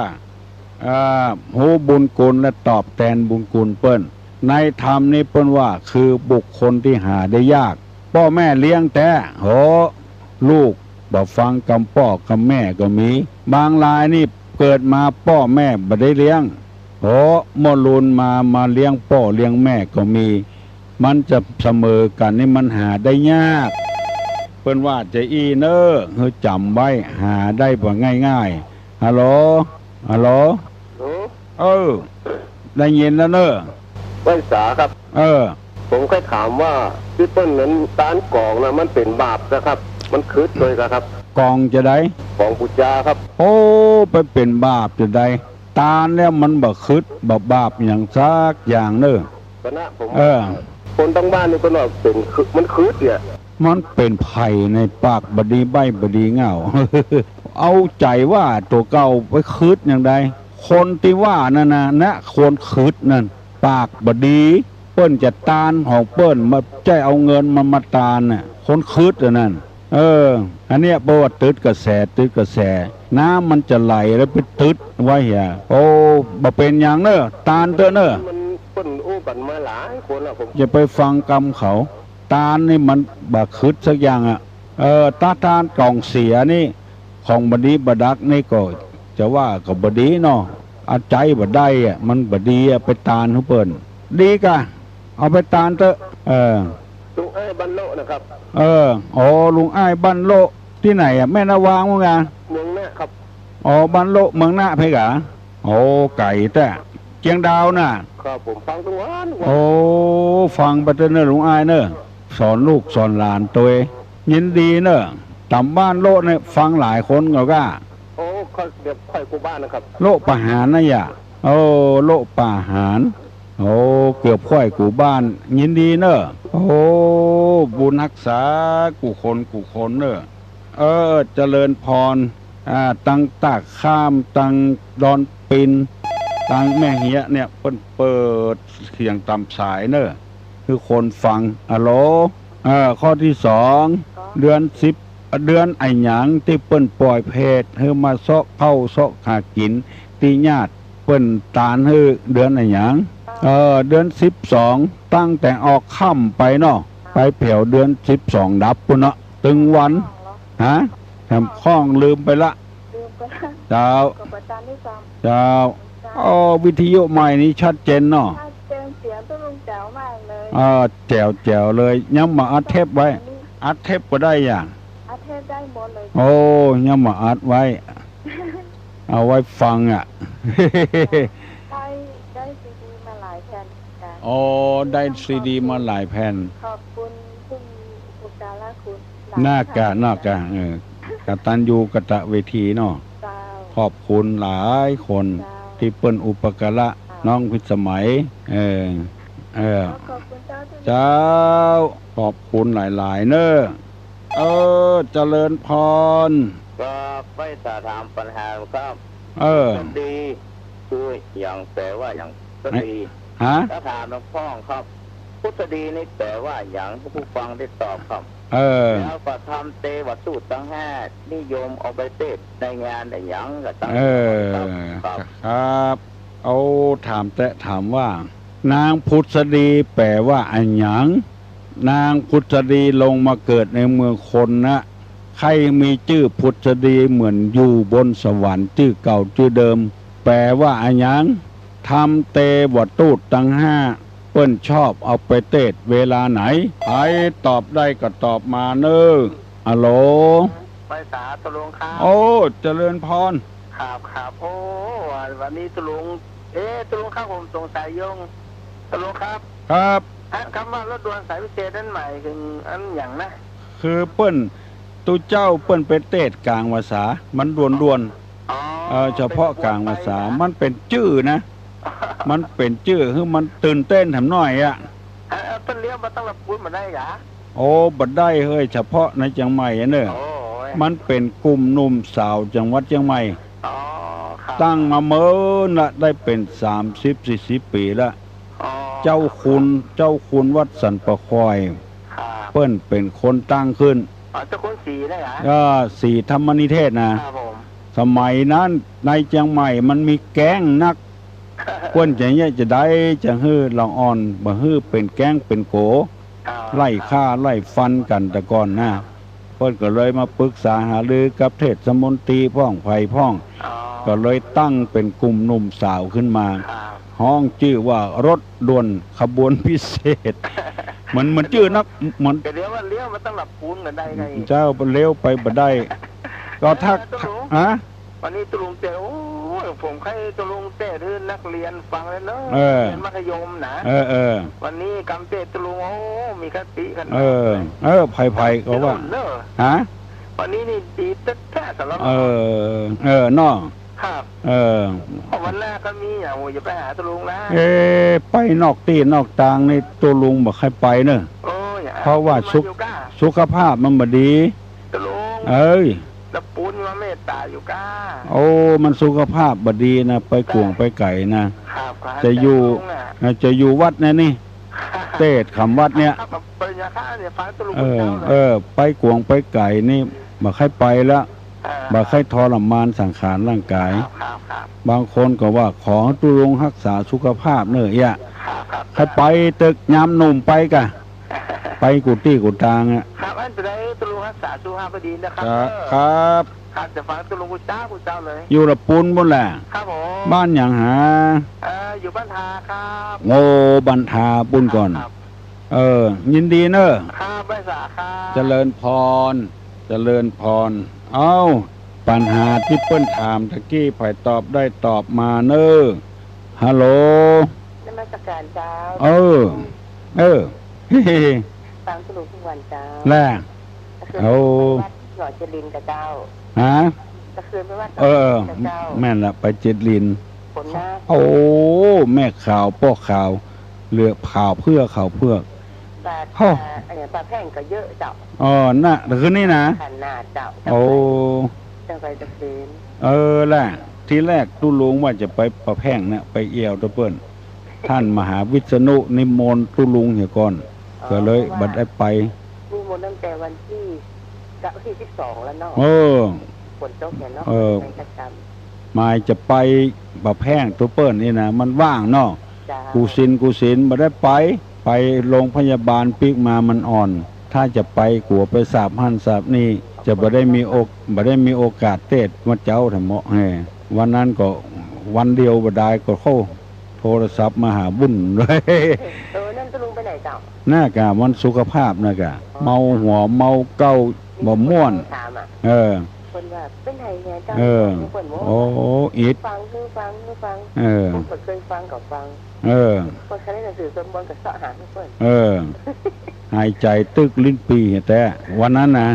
อ่า ฮู้บุญคุณและตอบแตนบุญคุณเปิ้น ในธรรมนี้เปิ้นว่าคือบุคคลตี้หาได้ยาก ป้อแม่เลี้ยงแต๊ โห ลูกบ่ฟังกำป้อกำแม่ก็มี บางรายนี่เกิดมาป้อแม่บ่ได้เลี้ยง โห เมื่อลูนมา มาเลี้ยงป้อเลี้ยงแม่ก็มี มันจะเสมอกั๋นนี่มันหาได้ยาก เปิ้นว่าจะอี้เน่อ หื้อจ๋ำไว้ หาได้บ่ง่ายๆ ฮัลโหล ฮัลโหล ฮัลโหล เออ ได้ยินแล้วเน่อ ไหว้สาครับ เออ ผมใค่ถามว่าตี้เปิ้นนั้นตานก๋องนะมันเป๋นบาปนะครับ มันขึดตวยกาครับ ก๋องจาใด ก๋องปู๋จาครับ โอ้ ไปเป๋นบาปจาใด ตานแล้วมันบ่ขึดบ่บาปหยังสักอย่างเน่อ คณะผม เออ คนตังบ้านนี่เปิ้นว่าเป๋นขึด มันขึดเนี่ย มันเป๋นใผในปากบ่ดีใบ้บ่ดีเหง้า เอาใจ๋ว่าตั๋วเก่าไปขึดอย่างใด คนตี้ว่านั่นนะ นะ คนขึดนั่น ปากบ่ดี เปิ้นจะตานของเปิ้น บ่ใจ้เอาเงินมันมาตานน่ะ คนขึดอันนั้น เออ อันเนี้ยเปิ้นว่าตึดกระแส ตึดกระแส น้ำมันจะไหลแล้วไปตึดไว้เหีย โอ้ บ่เป๋นหยังเน่อ ตานเต๊อะเน่อ มันเปิ้นอู้กั๋นมาหลายคนแล้ว ผม อย่าไปฟังกำเขา ตานนี่มันบ่ขึดสักอย่างอะ เออ ถ้าตานก๋องเสียนี่ ของบ่ดีบ่ดักนี่ก็จะว่าก็บ่ดีเนาะ เอาใจ๋บ่ได้อะ มันบ่ดีอะ ไปตานหื้อเปิ้น ดีกา เอาไปตานเต๊อะ เออ ลุงอ้ายบ้านโละนะครับ เออ อ๋อ ลุงอ้ายบ้านโละ ตี้ไหนอะ แม่นาวางมั้งอะ เมืองนะครับ อ๋อ บ้านโละ เมืองนะ ไผกา โอ้ ไก๋แต๊ เจียงดาวน่ะ ครับ ผมฟังทุกวัน โอ้ ฟังไปเต๊อะเน่อลุงอ้ายเน่อ สอนลูกสอนหลานตวย ยินดีเน่อ ต๋ามบ้านโละเนี่ยฟังหลายคนก็ก้า โอ้ ค่อย เดี๋ยวค่อยกู้บ้านนะครับ โละป่าหาญนะยะ โอ้ โละป่าหาญ โอ้ เกือบค่อยกู้บ้าน ยินดีเน่อ โอ้ บุญฮักษากู้คนกู้คนเน่อ เออ เจริญพร อ่า ตังต้าข้าม ตังดอนปิน ตังแม่เฮียะเนี่ย เปิ้นเปิดเสียงต๋ามสายเน่อ หื้อคนฟัง ฮัลโหล เออ ข้อตี้สอง เดือนสิบ เดือนอะหยังตี้เปิ้นป่อยเพจหื้อมาเซาะข้าวเซาะขากิ๋นตี้ญาติ เปิ้นตานหื้อเดือนอะหยัง เออ เดือนสิบสอง ตั้งแต่ออกค่ำไปเนาะ ไปแผวเดือนสิบสองดับปู้นเนาะ ตึงวัน ฮะ แถมข้องลืมไปละ ลืมไปละ เจ้า ขอบอาจ๋ารย์ด้วยซ้ำ เจ้า เจ้า โอ้ วิทยุใหม่นี้ชัดเจนเนาะ ชัดเจน เสียงตุ๊ลุงแจ๋วมากเลย เออ แจ๋วๆ เลย ยังบ่อัดเทปไว้ อัดเทปก็ได้อย่าง อัดเทปได้หมดเลย โอ้ ยังบ่อัดไว้ เอาไว้ฟังอะ ได้ ได้ซีดีมาหลายแผ่นเหมือนกั๋น อ๋อ ได้ซีดีมาหลายแผ่น ขอบคุณผู้มีอุปการะคุณหลาย น่ากะ ท่าน น่ากะ เออ กตัญญูกตเวทีเนาะ เจ้า ขอบคุณหลายคน เจ้า ตี้เปิ้นอุปการะ เจ้า น้องพิสมัย เออ เออ ขอบคุณเจ้า เจ้า ขอบคุณหลายๆ เน่อ เออ เจริญพร ก็ไปสอบถามปัญหาครับ เออ พุทธดี คือหยัง แปลว่าหยัง พุทธดี ฮะ ถ้าถามหลวงพ่อครับ พุทธดีนี่แปลว่าหยัง ผู้ฟังได้ตอบครับ เออ แล้วก็ธรรมเตวทูตตังห้า นิยมเอาไปเตศน์ในงานอะหยังกะตัง เออ ครับ ครับ เอาถามแต๊ ถามว่า นางผุดสดีแปลว่าอะหยัง นางผุดสดีลงมาเกิดในเมืองคนนะ ใค่มีจื้อผุดสดีเหมือนอยู่บนสวรรค์จื้อเก่าจื้อเดิม แปลว่าอะหยัง ธรรมเตวทูตตังห้า เปิ้นชอบเอาไปเตศน์เวลาไหน ใผตอบได้ก็ตอบมาเน่อ ฮัลโหล ไปสา ตุ๊ลุงครับ โอ้ เจริญพร ครับ ครับ โอ้ วันนี้ตุ๊ลุง เอ๊ะ ตุ๊ลุงครับ ผมสงสัยโยง ตุ๊ลุงครับ ครับ อันกำว่ารถด่วนสายพิเศษนั้นหมายเถิงอันหยังนะ คือเปิ้น ตุ๊เจ้าเปิ้นไปเตศน์ก๋างวาสา มันด่วนๆ อ๋อ เออ เฉพาะก๋างพรรษา มันเป๋นจื้อนะ มันเป๋นจื้อ หื้อมันตื่นเต้นแถมหน้อยอะ เออ เปิ้นเลี้ยวมาตั้งละปูนบ่ได้กา โอ้ บ่ได้เฮ้ย เฉพาะในเจียงใหม่อะเน่อ โอ้ย มันเป๋นกลุ่มหนุ่มสาวจังหวัดเจียงใหม่ อ๋อ ครับ ตั้งมาเมินละ ได้เป๋นสามสิบสี่สิบปี๋ละ อ๋อ เจ้าคุณ เจ้าคุณวัดสันป่าคอย ครับ เปิ้นเป๋นคนตั้งขึ้น อ๋อ เจ้าคุณศรีนะกา เออ ศรีธรรมนิเทศนะ ครับผม สมัยนั้นในเจียงใหม่มันมีแก๊งนัก เปิ้นจะเยียะจะใด จะหื้อละอ่อน บ่หื้อเป๋นแก๊งเป๋นโก๋ อ๋อ ไล่ฆ่าไล่ฟันกั๋นแต่ก่อนนะ ครับ เปิ้นก็เลยมาปรึกษาหารือกับเทศมนตรีพ่องใผพ่อง อ๋อ ก็เลยตั้งเป๋นกลุ่มหนุ่มสาวขึ้นมา ครับ ฮ้องจื้อว่ารถด่วนขบวนพิเศษ มัน มันจื้อนัก มัน ก็เดี๋ยวว่าเลี้ยวมาตั้งละปูนบ่ได้ไง เจ้า เลี้ยวไปบ่ได้ ก็ถ้า เออ ตกลง ฮะ วันนี้ตุ๊ลุงเต๋อ โอ้ย ผมใค่ตุ๊ลุงเต๋อหื้อนักเรียนฟังแล้วเนาะ เออ เรียนมัธยมนะ เออ เออ วันนี้กำเต๋อตุ๊ลุง โอ้ มีคติขนาด เออ เออ ใผๆ ก็ว่า ตุ๊ลุงเนอะ ฮะ วันนี้นี่ดีแต๊ๆ สำหรับ เออ เออ เนาะ ครับ เออ วันหน้าก็มีอ่ะ โอ้ย อย่าไปหาตุ๊ลุงนะ เอ๊ะ ไปนอกตี้นอกตางนี่ตุ๊ลุงบ่ใค่ไปเนอะ โอ้ย เพราะว่าสุข ตุ๊ลุงมาอยู่ก้า สุขภาพมันบ่ดี ตุ๊ลุง เอ้ย แล้วปูนมาเมตต๋าอยู่ก้า โอ้ มันสุขภาพบ่ดีนะ ไปกวงไปไก๋นะ ครับ จะอยู่ จะอยู่วัดเนี่ยนี่ เตศน์ขำวัดเนี่ย ครับ ปริญญาข้าเนี่ย ฟังตุ๊ลุง เออ เจ้าเลย เออ ไปกวงไปไก๋นี่ บ่ใค่ไปละ อ่า บ่ใค่ทรมานสังขารร่างก๋าย ครับ ครับ ครับ บางคนก็ว่าขอตุ๊ลุงฮักษาสุขภาพเน่อเอี้ย ครับ ครับ ใค่ไปเต๊อะ ยามหนุ่มไปก่ะ ไปกู้ตี้กู้ตางอะ ครับ อันจะได้ตุ๊ลุงฮักษาสุขภาพให้ดีนะครับ ครับ เออ ครับ ครับ จะฟังตุ๊ลุงกู้เจ้ากู้เจ้าเลย อยู่ละปูนปู้นแหละ ครับผม บ้านหยังหา เอ่อ อยู่บ้านทาครับ โอ้ บ้านทาปู้นก่อน ครับ เออ ยินดีเน่อ ครับ ไหว้สาครับ เจริญพร เจริญพร เอ้า ปัญหาตี้เปิ้นถามตะกี้ ใผตอบได้ตอบมาเน่อ ฮัลโหล นมัสการเจ้า เออ เออ ฟังตุ๊ลุงกู้วันเจ้า แหละ ก็คือ โอ้ ไปวัดหนองเจริญกับเจ้า ฮะ ก็คือไปวัดหนอง เออ เจริญกับเจ้า แม่นละ ไปเจริญ คนนะ โอ้ แม่ขาวป้อขาว เหลือขาวเผือก ขาวเผือก ปลา โอ้ เอ่อ อันนี้ปลาแพ่งก็เยอะเจ้า อ๋อ น่ะ คืนนี้นะ ขนาดเจ้า โอ้ จะไปตะเคียน เออ แหละ ทีแรกตุ๊ลุงว่าจะไปปลาแพ่งเนี่ย ไปเอี่ยวตะเปิ้น ท่านมหาวิษณุนิมนต์ตุ๊ลุงเหียก่อน อ๋อ ก็เลย เพราะว่า บ่ได้ไป นิมนต์ตั้งแต่วันตี้ ก็วันตี้สิบสองแล้วเนาะ เออ ฝนตกเนี่ยเนาะ เออ ไปประจำ หมายจะไปปะแพ่งตะเปิ้นนี่นะ มันว่างเนาะ จ้า กู้สินกู้สินบ่ได้ไป ไปโรงพยาบาลปิ๊กมามันอ่อน ถ้าจะไปกั๋วไปสาบหั้นสาบนี่ จะบ่ได้มีโอก- บ่ได้มีโอกาสเตศน์เมื่อเจ๊าแท้เหมาะแฮ่ วันนั้นก็วันเดียวบ่ได้ก็เข้า โทรศัพท์มาหาบุญเลย เออ นั่นตุ๊ลุงไปไหนเจ้า น่ากะมันสุขภาพน่ากะ อ๋อ เมาหัวเมาเก๊าบ่ม่วน ถามอะ เออ เปิ้นว่าเป็นไงเจ้า เออ เปิ้นบอก โอ้ อิด ฟังคือฟังคือฟัง เออ ผมก็เคยฟังก็ฟัง เออ เปิ้นเคยได้หนังสือสวดมนต์ก็เซาะหาคือเปิ้น เออ หายใจ๋ตึกลิ้นปี่แต๊ วันนั้นนะ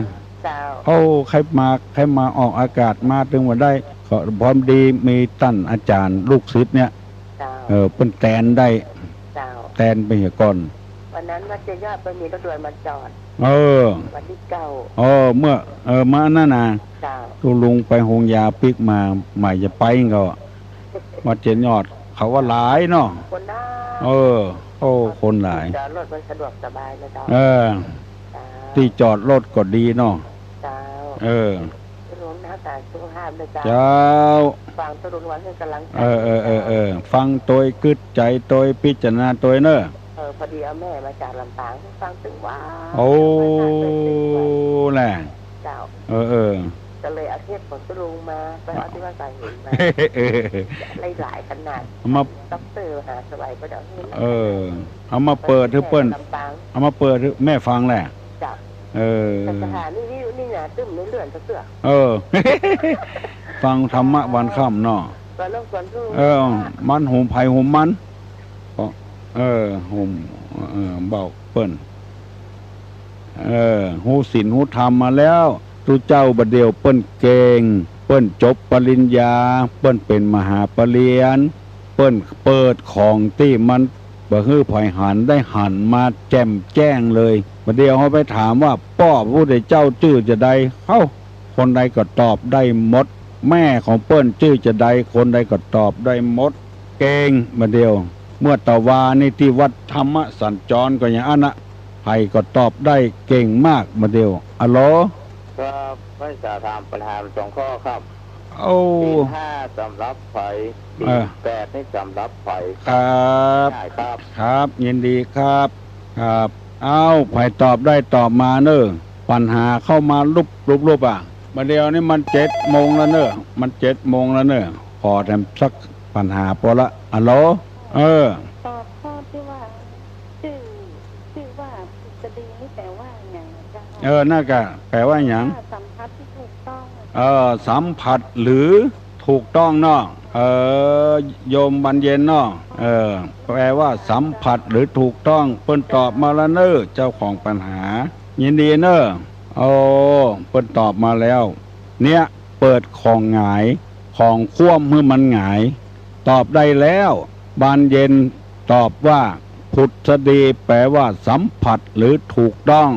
เจ้า โอ้ ใค่มา ใค่มาออกอากาศมาตึงบ่ได้ ก็พอดีมีต้านอาจ๋ารย์ลูกศิษย์เนี่ย เจ้า เออ เปิ้นแตนได้ เจ้า แตนไปเหียก่อน วันนั้นวัดเจดีย์ยอดเปิ้นมีรถด่วนมาจอด เออ วันตี้เก้า เออ เมื่อ เออ เมื่ออันนั้นนะ เจ้า ตุ๊ลุงไปโฮงยาปิ๊กมา หมายจะไปก็ วัดเจดีย์ยอด เขาว่าหลายเนาะ คนหนา เออ โอ้ คนหลาย จอดรถมันสะดวกสบายนะเจ้า เออ เจ้า ตี้จอดรถก็ดีเนาะ เจ้า เออ ตุ๊ลุงฮักษาสุขภาพนะเจ้า เจ้า ฟังตุ๊ลุงวันให้กำลังใจ๋ เออ เออ เออ เออ ฟังโตยกึ๊ดใจ๋โตยพิจารณาโตยเน่อ เออ พอดีเอาแม่มาจากลำปาง ฟังตึงวัน โอ้ แหละ เจ้า เออ เออ ก็เลยเอาเทปของตุ๊ลุงมา ไปเอาตี้วัดสายหินมา เออ หลายๆ ขนาด เอามา ด็อกเตอร์มหาสวัยก็จะเอาหื้อ เออ เอามาเปิดหื้อเปิ้น ลำปาง เอามาเปิดหื้อแม่ฟังแหละ เจ้า เออ แต่สถานีวิทยุนี่นะ ตึ้มในเลื่อนเตื้อ เออ ฟังธรรมะวันค่ำเนาะ สอนลูกสอนลูก เออ มันหุมไผหุมมัน เออ หุม เออ บอกเปิ้น เออ ฮู้ศีลฮู้ธรรมมาแล้ว ตุ๊เจ้าบ่าเดี่ยวเปิ้นเก่ง ปิ้นจบปริญญา ปิ้นเป๋นมหาปริญญา ปิ้นเปิดของตี้มันบ่หื้อใผหันได้หันมาแจ่มแจ้งเลย บ่าเดี่ยวเฮาไปถามว่าป้อพระพุทธเจ้าจื้อจาใด เอ้า คนใดก็ตอบได้หมด แม่ของเปิ้นจื้อจาใด คนใดก็ตอบได้หมด เก่ง บ่าเดี่ยว เมื่อตะวานี้ตี้วัดธรรมสัญจรก็อย่างอั้นนะ ใผก็ตอบได้เก่งมาก บ่าเดี่ยว อะโหล ครับ ข้าจะถามปัญหาสองข้อครับ โอ้ ศีลห้าสำหรับใผ เออ ศีลแปดนี่สำหรับใผ ครับ ได้ครับ ครับ ยินดีครับ ครับ เอ้า ใผตอบได้ตอบมาเน่อ ปัญหาเข้ามาลุบลุบลุบอะ บ่าเดี่ยวนี้มันเจ็ดโมงแล้วเน่อ มันเจ็ดโมงแล้วเน่อ ขอแถมสักปัญหาปอละ อะโหล เออ ตอบข้อตี้ว่า จื้อ จื้อว่าผุดสดีนี่แป๋ว่าอะหยังอะเจ้า เออ นั่นก็แป๋ว่าอะหยัง สัมผัสตี้ถูกต้องอะ เออ สัมผัสหรือถูกต้องเนาะ เออ โยมบานเย็นเนาะ เออ แป๋ว่าสัมผัสหรือถูกต้อง เปิ้นตอบมาแล้วเน่อ เจ้าของปัญหา ยินดีเน่อ โอ้ เปิ้นตอบมาแล้ว เนี่ย เปิดของหงาย ของคว่ำหื้อมันหงาย ตอบได้แล้ว บานเย็นตอบว่า ผุดสดีแป๋ว่าสัมผัสหรือถูกต้อง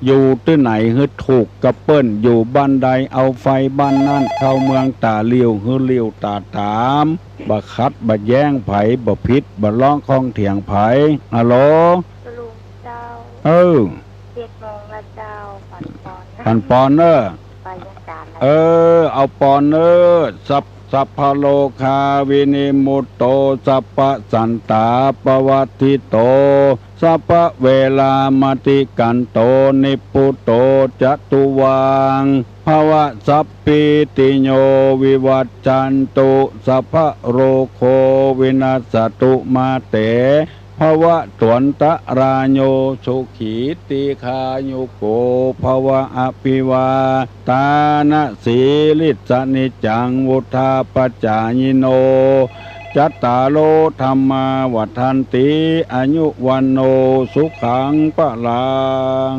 อยู่ตี้ไหนหื้อถูกกับเปิ้น อยู่บ้านใดเอาไฟบ้านนั้น เข้าเมืองต๋าหลิ่วหื้อหลิ่วต๋าต๋าม บ่ขัดบ่แย้งใผ บ่ผิดบ่ร้องข้องเถียงใผ อะโหล ลุงเจ้า เออ เจ็ดโมงแล้วเจ้า ปันปอนนะ ปันปอนเน่อ ไปยังการแล้ว เออ เอาปอนเน่อ สัพ สัพพะโรคาวินิมมุตโต สัพพะสันตาปะวัตถิโต สัพพะเวรามะติกันโต นิพพุโตจะตุวัง ภะวะ สัพพีติโยวิวัชชันตุ สัพพะโรโควินัสสะตุมาเต ภะวัตวันตะราโย สุขีตีฆายุโกภะวะ อะภิวาตานะสีลิสสะนิจจัง วุฑฒาปะจายิโน จัตตาโรธัมมาวัฑฒันติ อายุวัณโณสุขังพะลัง